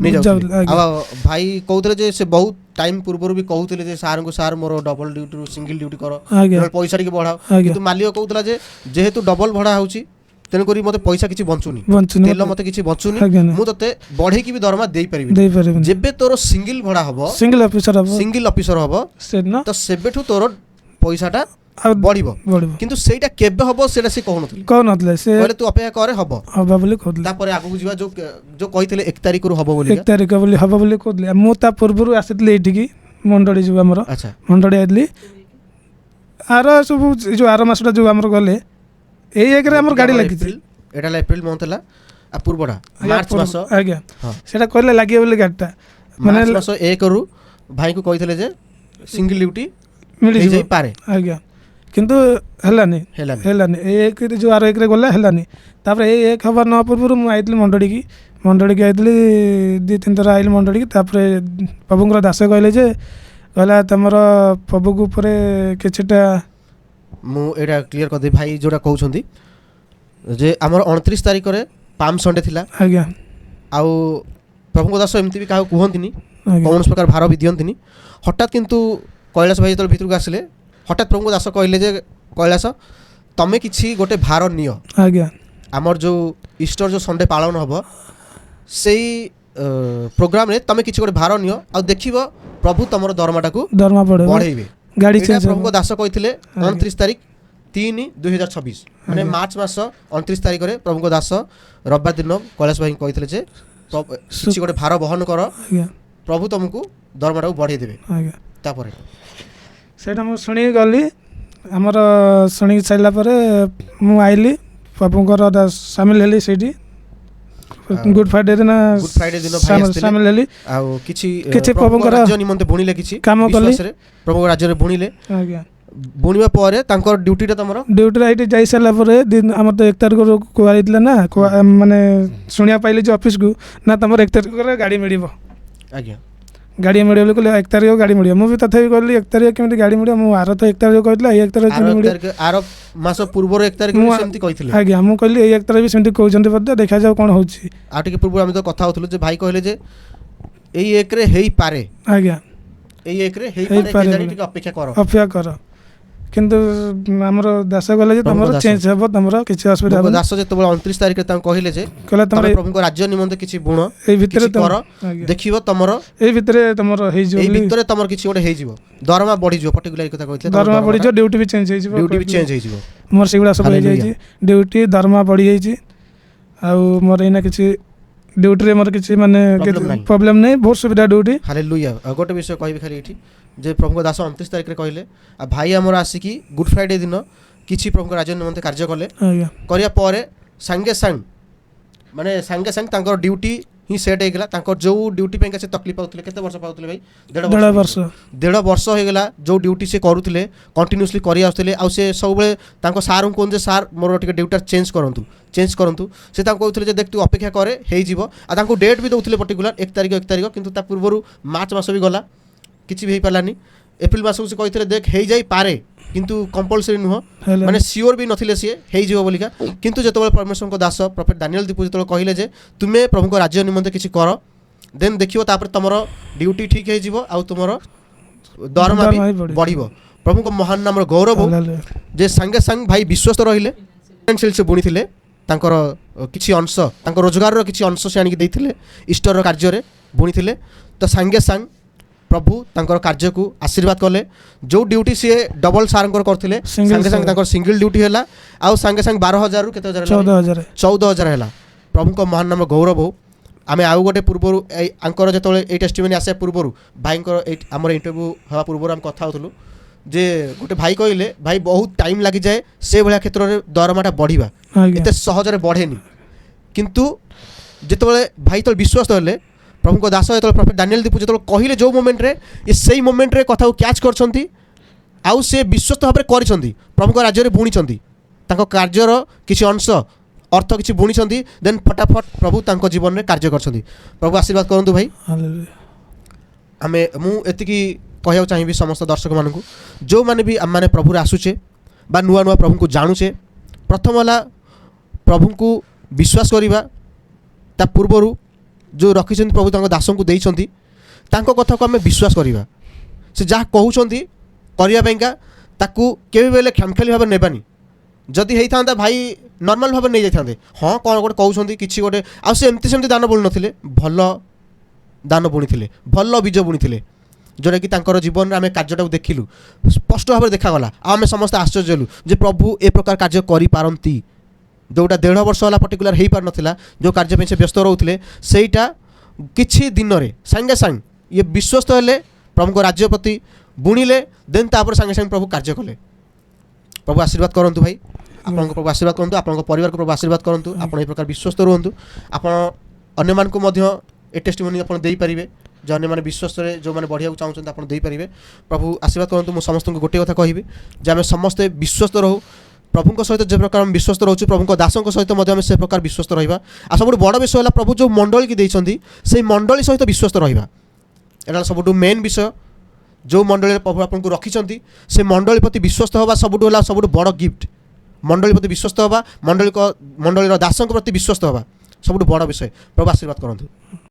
ନେଇଯାଉଥିଲେ।
ଯାଉଥିଲା, ଆଜ୍ଞା।
ଆଉ ଭାଇ କହୁଥିଲେ ଯେ ସେ ବହୁତ ଟାଇମ୍ ପୂର୍ବରୁ ବି କହୁଥିଲେ ଯେ ସାର୍ଙ୍କୁ, ସାର୍ ମୋର ଡବଲ୍ ଡ୍ୟୁଟିରୁ ସିଙ୍ଗିଲ୍ ଡ୍ୟୁଟି କର, ନହେଲେ ପଇସା ଟିକେ ବଢ଼ାଅ। କିନ୍ତୁ ମାଲିକ କହୁଥିଲା ଯେ ଯେହେତୁ ଡବଲ୍ ଭଡ଼ା ହେଉଛି ତେଣୁକରି ମୋତେ ପଇସା କିଛି ବଞ୍ଚୁନି,
ବଞ୍ଚୁନି
ତେଲ ମୋତେ କିଛି ବଞ୍ଚୁନି,
ନା।
ମୁଁ ତତେ ବଢ଼େଇକି ବି ଦରମା ଦେଇପାରିବିନି।
ଦେଇପାରିବିନି।
ଯେବେ ତୋର ସିଙ୍ଗିଲ୍ ଭଡ଼ା ହବ,
ସିଙ୍ଗିଲ୍ ଅଫିସର ହବ,
ସିଙ୍ଗିଲ୍ ଅଫିସର ହବ,
ସେଦିନ
ତ ସେବେଠୁ ତୋର ପଇସାଟା
ଆଉ
ବଢ଼ିବ।
ବଢ଼ିବ।
କିନ୍ତୁ ସେଇଟା କେବେ ହବ ସେଇଟା ସେ କହୁନଥିଲେ,
କହୁନଥିଲେ ସେ,
କହିଲେ ତୁ ଅପେକ୍ଷା କରେ ହବ,
ହବ ବୋଲି କହୁଥିଲେ।
ତାପରେ ଆଗକୁ ଯିବା, ଯୋଉ କହିଥିଲେ 1 ତାରିଖରୁ ହବ ବୋଲି,
1 ତାରିଖ ବୋଲି ହବ ବୋଲି କହୁଥିଲେ। ମୁଁ ତା ପୂର୍ବରୁ ଆସିଥିଲି ଏଇଠିକି ମଣ୍ଡଳୀ ଯୋଉ ଆମର ମଣ୍ଡଳୀ ଆଇଥିଲି ଆର ସବୁ ଏ ଯୋଉ ଆର ମାସଟା ଯୋଉ ଆମର ଗଲେ ଏଇ ଏକରେ ଆମର ଗାଡ଼ି ଲାଗିଛି।
ଏଇଟା ହେଲା ଏପ୍ରିଲ ମନ୍ଥ ହେଲା, ଆଉ ପୂର୍ବଟା ମାର୍ଚ୍ଚ ମାସ।
ସେଇଟା କହିଲେ ଲାଗିବ ବୋଲି ଗାଡ଼ିଟା, ମାନେ
ମାର୍ଚ୍ଚ ମାସ 1ରୁ ଭାଇଙ୍କୁ କହିଥିଲେ ଯେ ସିଙ୍ଗଲ ଡ୍ୟୁଟି
ମିଳିଯିବ
ହେଇଯାଇପାରେ।
କିନ୍ତୁ ହେଲାନି।
ହେଲାନି।
ହେଲାନି। ଏଇ ଏକରେ ଯୋଉ ଆର ଏକରେ ଗଲା ହେଲାନି। ତାପରେ ଏଇ 1 ହବା ନ ପୂର୍ବରୁ ମୁଁ ଆଇଥିଲି ମଣ୍ଡଳୀକି, ମଣ୍ଡଳୀକି ଆଇଥିଲି 2-3 ଥର ଆଇଲି ମଣ୍ଡଳୀକି। ତାପରେ ପ୍ରଭୁଙ୍କର ଦାସ କହିଲେ ଯେ କହିଲା ତମର ପ୍ରଭୁଙ୍କ ଉପରେ କିଛିଟା
ମୁଁ ଏଇଟା କ୍ଲିୟର କରିଦେବି ଭାଇ ଯୋଉଟା କହୁଛନ୍ତି ଯେ ଆମର 29 ତାରିଖରେ ପାମ୍ ସଣ୍ଡେ ଥିଲା। ଆଉ ପ୍ରଭୁଙ୍କ ଦାସ ଏମିତି ବି କାହାକୁ କୁହନ୍ତିନି କୌଣସି ପ୍ରକାର ଭାର ବି ଦିଅନ୍ତିନି। ହଠାତ୍ କିନ୍ତୁ କୈଳାସ ଭାଇ ଯେତେବେଳେ ଭିତରକୁ ଆସିଲେ, ହଠାତ୍ ପ୍ରଭୁଙ୍କ ଦାସ କହିଲେ ଯେ କୈଳାସ, ତମେ କିଛି ଗୋଟେ ଭାର ନିଅ। ଆମର ଯେଉଁ ଇଷ୍ଟର ଯେଉଁ ସଣ୍ଡେ ପାଳନ ହେବ, ସେଇ ପ୍ରୋଗ୍ରାମରେ ତମେ କିଛି ଗୋଟେ ଭାର ନିଅ ଆଉ ଦେଖିବ ପ୍ରଭୁ ତମର ଦରମାଟାକୁ
ଦରମା ବଢ଼େଇବେ,
ବଢ଼େଇବେ।
ଗାଡ଼ି
ଏଇଟା
ଚେଞ୍ଜ
ପ୍ରଭୁଙ୍କ
ହେବ।
ଦାସ କହିଥିଲେ 29/3/2026, ମାନେ ମାର୍ଚ୍ଚ ମାସ 29 ତାରିଖରେ ପ୍ରଭୁଙ୍କ ଦାସ ରବିବାର ଦିନ କୈଳାସ ଭାଇଙ୍କୁ କହିଥିଲେ ଯେ କିଛି ଗୋଟେ ଭାର ବହନ କର, ପ୍ରଭୁ ତମକୁ ଦରମାଟାକୁ ବଢ଼େଇ ଦେବେ। ତାପରେ
ସେଇଟା ମୁଁ ଶୁଣିକି ଗଲି। ଆମର ଶୁଣିକି ସାରିଲା ପରେ ମୁଁ ଆଇଲି, ପ୍ରଭୁଙ୍କର ସାମିଲ ହେଲି ସେଇଠି ଗୁଡ୍ ଫ୍ରାଇଡେ ଦିନ।
ଗୁଡ୍ ଫ୍ରାଇଡେ ଦିନ ଭାଇ ଆସିଥିଲେ।
ସାମିଲ ହେଲି।
ଆଉ କିଛି
କିଛି
ପ୍ରଭୁଙ୍କ
ପ୍ରଭୁଙ୍କର
ରାଜ୍ୟ ନିମନ୍ତେ ବୁଣିଲେ କିଛି
କାମ କଲି।
ବିଶ୍ୱାସରେ ପ୍ରଭୁଙ୍କ ରାଜ୍ୟରେ ବୁଣିଲେ। ବୁଣିବା ପରେ ତାଙ୍କର ଡ୍ୟୁଟିଟା ତମର
ଡ୍ୟୁଟିରେ ଏଇଠି ଯାଇ ସାରିଲା ପରେ ଆମର ତ 1 ତାରିଖରୁ କୁହାଯାଇଥିଲା ନା, ମାନେ ଶୁଣିବା ପାଇଲି ଯେ ଅଫିସକୁ ନା ତମର 1 ତାରିଖରେ ଗାଡ଼ି ମିଳିବ। ଗାଡ଼ି ମିଳିବ ବୋଲି କହିଲେ, 1 ତାରିଖ ଗାଡ଼ି ମିଳିବ। ମୁଁ ବି ତଥାପି କହିଲି, 1 ତାରିଖ କେମିତି ଗାଡ଼ି ମିଳିବ? ମୁଁ ଆର ତ 1 ତାରିଖ କହିଥିଲା, ଏଇ 1 ତାରିଖ
ଆର
କେମିତି
1
ମିଳିବ?
ତାରିଖ, ଆର ମାସ ପୂର୍ବରୁ 1 ତାରିଖ ବି ସେମିତି କହିଥିଲେ।
ଆଜ୍ଞା, ମୁଁ କହିଲି ଏଇ 1 ତାରିଖ ବି ସେମିତି କହୁଛନ୍ତି ବୋଧେ, ଦେଖାଯାଉ କ'ଣ ହେଉଛି।
ଆଉ ଟିକେ ପୂର୍ବରୁ ଆମେ ତ କଥା ହେଉଥିଲୁ ଯେ ଭାଇ କହିଲେ ଯେ ଏଇ 1ରେ ହେଇପାରେ। ଏଇ 1ରେ ହେଇପାରେ,
ହେଇପାରେ
କେଜାଣି,
ବୋଲି।
ଟିକେ ଅପେକ୍ଷା କର।
ଅପେକ୍ଷା କର। କିନ୍ତୁ ଆମର ଦାସ କହିଲେ ଯେ
ପ୍ରଭୁଙ୍କ
ତମର
ଦାସ।
ଚେଞ୍ଜ ହେବ, ତମର କିଛି ଅସୁବିଧା
ପ୍ରଭୁଙ୍କ
ହେବନି।
ଦାସ ଯେତେବେଳେ 29 ତାରିଖରେ ତାଙ୍କୁ କହିଲେ ଯେ
କହିଲେ ତମର
ତମେ ପ୍ରଭୁଙ୍କ ରାଜ୍ୟ ନିମନ୍ତେ କିଛି ବୁଣ,
ଏଇ ଭିତରେ
କିଛି କର, ଦେଖିବ ତମର
ଏଇ ଭିତରେ ତମର ହେଇଯିବ
ଏଇ
ବୋଲି।
ଭିତରେ ତମର କିଛି ଗୋଟେ ହେଇଯିବ, ଦରମା ବଢିଯିବ, ପର୍ଟିକୁଲାର କଥା କହିଥିଲେ।
ଦରମା ବଢିଯିବ, ଡ୍ୟୁଟି ବି ଚେଞ୍ଜ ହେଇଯିବ।
ଡ୍ୟୁଟି ବି ଚେଞ୍ଜ ହେଇଯିବ।
ମୋର ସେଗୁଡ଼ା ସବୁ
ହାଲେଲୁୟା।
ହେଇଯାଇଛି, ଡ୍ୟୁଟି ଦରମା ବଢ଼ିଯାଇଛି। ଆଉ ମୋର ଏଇନା କିଛି ଡ୍ୟୁଟିରେ ମୋର କିଛି ମାନେ
Problem ନାହିଁ।
ପ୍ରୋବ୍ଲେମ୍ ନାହିଁ, ବହୁତ ସୁବିଧା ଡ୍ୟୁଟି।
ହାଲେଲୁୟା। ଆଉ ଗୋଟେ ବିଷୟ କହିବି ଖାଲି ଏଇଠି ଯେ ପ୍ରଭୁଙ୍କ ଦାସ 29 ତାରିଖରେ କହିଲେ ଆଉ ଭାଇ ଆମର ଆସିକି ଗୁଡ୍ ଫ୍ରାଇଡେ ଦିନ କିଛି ପ୍ରଭୁଙ୍କ ରାଜ୍ୟ ନିମନ୍ତେ କାର୍ଯ୍ୟ କଲେ। କରିବା ପରେ ସାଙ୍ଗେ ସାଙ୍ଗେ, ମାନେ ସାଙ୍ଗେ ସାଙ୍ଗେ ତାଙ୍କର ଡ୍ୟୁଟି ହିଁ ସେଟ୍ ହେଇଗଲା। ତାଙ୍କର ଯେଉଁ ଡ୍ୟୁଟି ପାଇଁକା ସେ ତକଲିଫ ପାଉଥିଲେ, କେତେ ବର୍ଷ ପାଉଥିଲେ ଭାଇ? ଦେଢ଼
ଦେଢ଼ ବର୍ଷ।
ଦେଢ଼ ବର୍ଷ ହେଇଗଲା ଯେଉଁ ଡ୍ୟୁଟି ସେ କରୁଥିଲେ, କଣ୍ଟିନ୍ୟୁସଲି କରି ଆସୁଥିଲେ। ଆଉ ସେ ସବୁବେଳେ ତାଙ୍କ ସାର୍ଙ୍କୁ କୁହନ୍ତି ଯେ ସାର୍, ମୋର ଟିକେ ଡ୍ୟୁଟିଟା ଚେଞ୍ଜ କରନ୍ତୁ, ଚେଞ୍ଜ କରନ୍ତୁ। ସେ ତାଙ୍କୁ କହୁଥିଲେ ଯେ ଦେଖ, ତୁ ଅପେକ୍ଷା କରେ, ହେଇଯିବ। ଆଉ ତାଙ୍କୁ ଡେଟ୍ ବି ଦେଉଥିଲେ ପର୍ଟିକୁଲାର 1 ତାରିଖ, 1 ତାରିଖ। କିନ୍ତୁ ତା ପୂର୍ବରୁ ମାର୍ଚ୍ଚ ମାସ ବି ଗଲା, କିଛି ବି ହେଇପାରିଲାନି। ଏପ୍ରିଲ ମାସକୁ ସେ କହିଥିଲେ ଦେଖ, ହେଇଯାଇପାରେ, କିନ୍ତୁ କମ୍ପଲସରି ନୁହଁ।
ହେଲେ
ମାନେ ସିଓର ବି ନଥିଲେ ସିଏ ହେଇଯିବ ବୋଲିକା। କିନ୍ତୁ ଯେତେବେଳେ ପରମେଶ୍ୱରଙ୍କ ଦାସ ପ୍ରଫେଟ୍ ଦାନିଏଲ ଦୀପୁ ଯେତେବେଳେ କହିଲେ ଯେ ତୁମେ ପ୍ରଭୁଙ୍କ ରାଜ୍ୟ ନିମନ୍ତେ କିଛି କର, ଦେନ୍ ଦେଖିବ ତାପରେ ତମର ଡ୍ୟୁଟି ଠିକ୍ ହେଇଯିବ ଆଉ ତୁମର ଦରମା ବି
ଦରମା ବି ବଢ଼ିଯିବ।
ବଢ଼ିବ। ପ୍ରଭୁଙ୍କ ମହାନ ନାମର ଗୌରବ ହଉ।
ହାଲେଲୁୟା।
ଯେ ସାଙ୍ଗେ ସାଙ୍ଗେ ଭାଇ ବିଶ୍ୱସ୍ତ ରହିଲେ। ଫାଇନାନ୍ସିଆଲ ସେ ବୁଣିଥିଲେ, ତାଙ୍କର କିଛି ଅଂଶ, ତାଙ୍କ ରୋଜଗାରର କିଛି ଅଂଶ ସେ ଆଣିକି ଦେଇଥିଲେ, ଇଷ୍ଟରର କାର୍ଯ୍ୟରେ ବୁଣିଥିଲେ। ତ ସାଙ୍ଗେ ସାଙ୍ଗେ ପ୍ରଭୁ ତାଙ୍କର କାର୍ଯ୍ୟକୁ ଆଶୀର୍ବାଦ କଲେ। ଯେଉଁ ଡ୍ୟୁଟି ସିଏ ଡବଲ ସାର୍ଙ୍କର କରୁଥିଲେ,
Single
ସାଙ୍ଗେ ସାଙ୍ଗେ
sir।
ତାଙ୍କର ସିଙ୍ଗଲ ଡ୍ୟୁଟି ହେଲା। ଆଉ ସାଙ୍ଗେ ସାଙ୍ଗେ 12,000ରୁ କେତେ ହଜାର ହେଲା?
14,000।
14,000 ହେଲା। ପ୍ରଭୁଙ୍କ ମହାନ ନାମ ଗୌରବ ହଉ। ଆମେ ଆଉ ଗୋଟେ ପୂର୍ବରୁ ଏଇ ଆଙ୍କର ଯେତେବେଳେ ଏଇ ଟେଷ୍ଟିମନି ଆସିବା ପୂର୍ବରୁ, ଭାଇଙ୍କର ଏଇ ଆମର ଇଣ୍ଟରଭ୍ୟୁ ହେବା ପୂର୍ବରୁ ଆମେ କଥା ହେଉଥିଲୁ ଯେ ଗୋଟେ ଭାଇ କହିଲେ, ଭାଇ ବହୁତ ଟାଇମ୍ ଲାଗିଯାଏ ସେ ଭଳିଆ କ୍ଷେତ୍ରରେ ଦରମାଟା ବଢ଼ିବା, ଏତେ ସହଜରେ ବଢ଼େନି। କିନ୍ତୁ ଯେତେବେଳେ ଭାଇ ଯେତେବେଳେ ବିଶ୍ୱାସ ହେଲେ, ପ୍ରଭୁଙ୍କ ଦାସ ଯେତେବେଳେ ପ୍ରଫେଟ୍ ଦାନିଏଲ ଦୀପୁ ଯେତେବେଳେ କହିଲେ, ଯେଉଁ ମୋମେଣ୍ଟରେ ଏ ସେଇ ମୋମେଣ୍ଟରେ କଥାକୁ କ୍ୟାଚ୍ କରିଛନ୍ତି ଆଉ ସେ ବିଶ୍ୱସ୍ତ ଭାବରେ କରିଛନ୍ତି, ପ୍ରଭୁଙ୍କ ରାଜ୍ୟରେ ବୁଣିଛନ୍ତି, ତାଙ୍କ କାର୍ଯ୍ୟର କିଛି ଅଂଶ ଅର୍ଥ କିଛି ବୁଣିଛନ୍ତି, ଦେନ୍ ଫଟାଫଟ ପ୍ରଭୁ ତାଙ୍କ ଜୀବନରେ କାର୍ଯ୍ୟ କରିଛନ୍ତି। ପ୍ରଭୁ ଆଶୀର୍ବାଦ କରନ୍ତୁ ଭାଇ।
ହାଲେଲୁୟା।
ମୁଁ ଏତିକି କହିବାକୁ ଚାହିଁବି ସମସ୍ତ ଦର୍ଶକମାନଙ୍କୁ, ଯେଉଁମାନେ ବି ଆମେମାନେ ପ୍ରଭୁରେ ଆସୁଛେ ବା ନୂଆ ନୂଆ ପ୍ରଭୁଙ୍କୁ ଜାଣୁଛେ, ପ୍ରଥମ ହେଲା ପ୍ରଭୁଙ୍କୁ ବିଶ୍ୱାସ କରିବା। ତା ପୂର୍ବରୁ ଯେଉଁ ରଖିଛନ୍ତି ପ୍ରଭୁ ତାଙ୍କ ଦାସଙ୍କୁ ଦେଇଛନ୍ତି, ତାଙ୍କ କଥାକୁ ଆମେ ବିଶ୍ୱାସ କରିବା। ସେ ଯାହା କହୁଛନ୍ତି କରିବା ପାଇଁକା, ତାକୁ କେବେ ବି ହେଲେ ଖାମଖିଆଲି ଭାବରେ ନେବାନି। ଯଦି ହେଇଥାନ୍ତା ଭାଇ ନର୍ମାଲ ଭାବରେ ନେଇଯାଇଥାନ୍ତେ, ହଁ କ'ଣ ଗୋଟେ କହୁଛନ୍ତି କିଛି ଗୋଟେ। ଆଉ ସେ ଏମିତି ସେମିତି ଦାନ ବୁଣି ନଥିଲେ, ଭଲ ଦାନ ବୁଣିଥିଲେ, ଭଲ ବୀଜ ବୁଣିଥିଲେ, ଯେଉଁଟାକି ତାଙ୍କର ଜୀବନରେ ଆମେ କାର୍ଯ୍ୟଟାକୁ ଦେଖିଲୁ, ସ୍ପଷ୍ଟ ଭାବରେ ଦେଖାଗଲା। ଆଉ ଆମେ ସମସ୍ତେ ଆଶ୍ଚର୍ଯ୍ୟ ହେଲୁ ଯେ ପ୍ରଭୁ ଏ ପ୍ରକାର କାର୍ଯ୍ୟ କରିପାରନ୍ତି। ଯେଉଁଟା ଦେଢ଼ ବର୍ଷ ହେଲା ପର୍ଟିକୁଲାର ହେଇପାରୁନଥିଲା, ଯେଉଁ କାର୍ଯ୍ୟ ପାଇଁ ସେ ବ୍ୟସ୍ତ ରହୁଥିଲେ, ସେଇଟା କିଛି ଦିନରେ ସାଙ୍ଗେ ସାଙ୍ଗେ ଇଏ ବିଶ୍ୱସ୍ତ ହେଲେ, ପ୍ରଭୁଙ୍କ ରାଜ୍ୟ ପ୍ରତି ବୁଣିଲେ, ଦେନ୍ ତାପରେ ସାଙ୍ଗେ ସାଙ୍ଗେ ପ୍ରଭୁ କାର୍ଯ୍ୟ କଲେ। ପ୍ରଭୁ ଆଶୀର୍ବାଦ କରନ୍ତୁ ଭାଇ, ଆପଣଙ୍କ ପ୍ରଭୁ ଆଶୀର୍ବାଦ କରନ୍ତୁ, ଆପଣଙ୍କ ପରିବାରକୁ ପ୍ରଭୁ ଆଶୀର୍ବାଦ କରନ୍ତୁ। ଆପଣ ଏ ପ୍ରକାର ବିଶ୍ୱସ୍ତ ରୁହନ୍ତୁ। ଆପଣ ଅନ୍ୟମାନଙ୍କୁ ମଧ୍ୟ ଏ ଟେଷ୍ଟିମନି ଆପଣ ଦେଇପାରିବେ ଯେ ଅନ୍ୟମାନେ ବିଶ୍ୱସ୍ତରେ ଯେଉଁମାନେ ବଢ଼ିବାକୁ ଚାହୁଁଛନ୍ତି, ଆପଣ ଦେଇପାରିବେ। ପ୍ରଭୁ ଆଶୀର୍ବାଦ କରନ୍ତୁ। ମୁଁ ସମସ୍ତଙ୍କୁ ଗୋଟିଏ କଥା କହିବି ଯେ ଆମେ ସମସ୍ତେ ବିଶ୍ୱସ୍ତ ରହୁ। ପ୍ରଭୁଙ୍କ ସହିତ ଯେ ପ୍ରକାର ଆମେ ବିଶ୍ୱସ୍ତ ରହୁଛୁ, ପ୍ରଭୁଙ୍କ ଦାସଙ୍କ ସହିତ ମଧ୍ୟ ଆମେ ସେ ପ୍ରକାର ବିଶ୍ୱସ୍ତ ରହିବା। ଆଉ ସବୁଠୁ ବଡ଼ ବିଷୟ ହେଲା ପ୍ରଭୁ ଯେଉଁ ମଣ୍ଡଳୀକି ଦେଇଛନ୍ତି, ସେଇ ମଣ୍ଡଳୀ ସହିତ ବିଶ୍ୱସ୍ତ ରହିବା। ଏଇଟା ହେଲା ସବୁଠୁ ମେନ୍ ବିଷୟ। ଯେଉଁ ମଣ୍ଡଳୀରେ ପ୍ରଭୁ ଆପଣଙ୍କୁ ରଖିଛନ୍ତି, ସେ ମଣ୍ଡଳୀ ପ୍ରତି ବିଶ୍ୱସ୍ତ ହେବା ସବୁଠୁ ହେଲା ସବୁଠୁ ବଡ଼ ଗିଫ୍ଟ। ମଣ୍ଡଳୀ ପ୍ରତି ବିଶ୍ୱସ୍ତ ହେବା, ମଣ୍ଡଳୀର ଦାସଙ୍କ ପ୍ରତି ବିଶ୍ୱସ୍ତ ହେବା ସବୁଠୁ ବଡ଼ ବିଷୟ। ପ୍ରଭୁ ଆଶୀର୍ବାଦ କରନ୍ତୁ।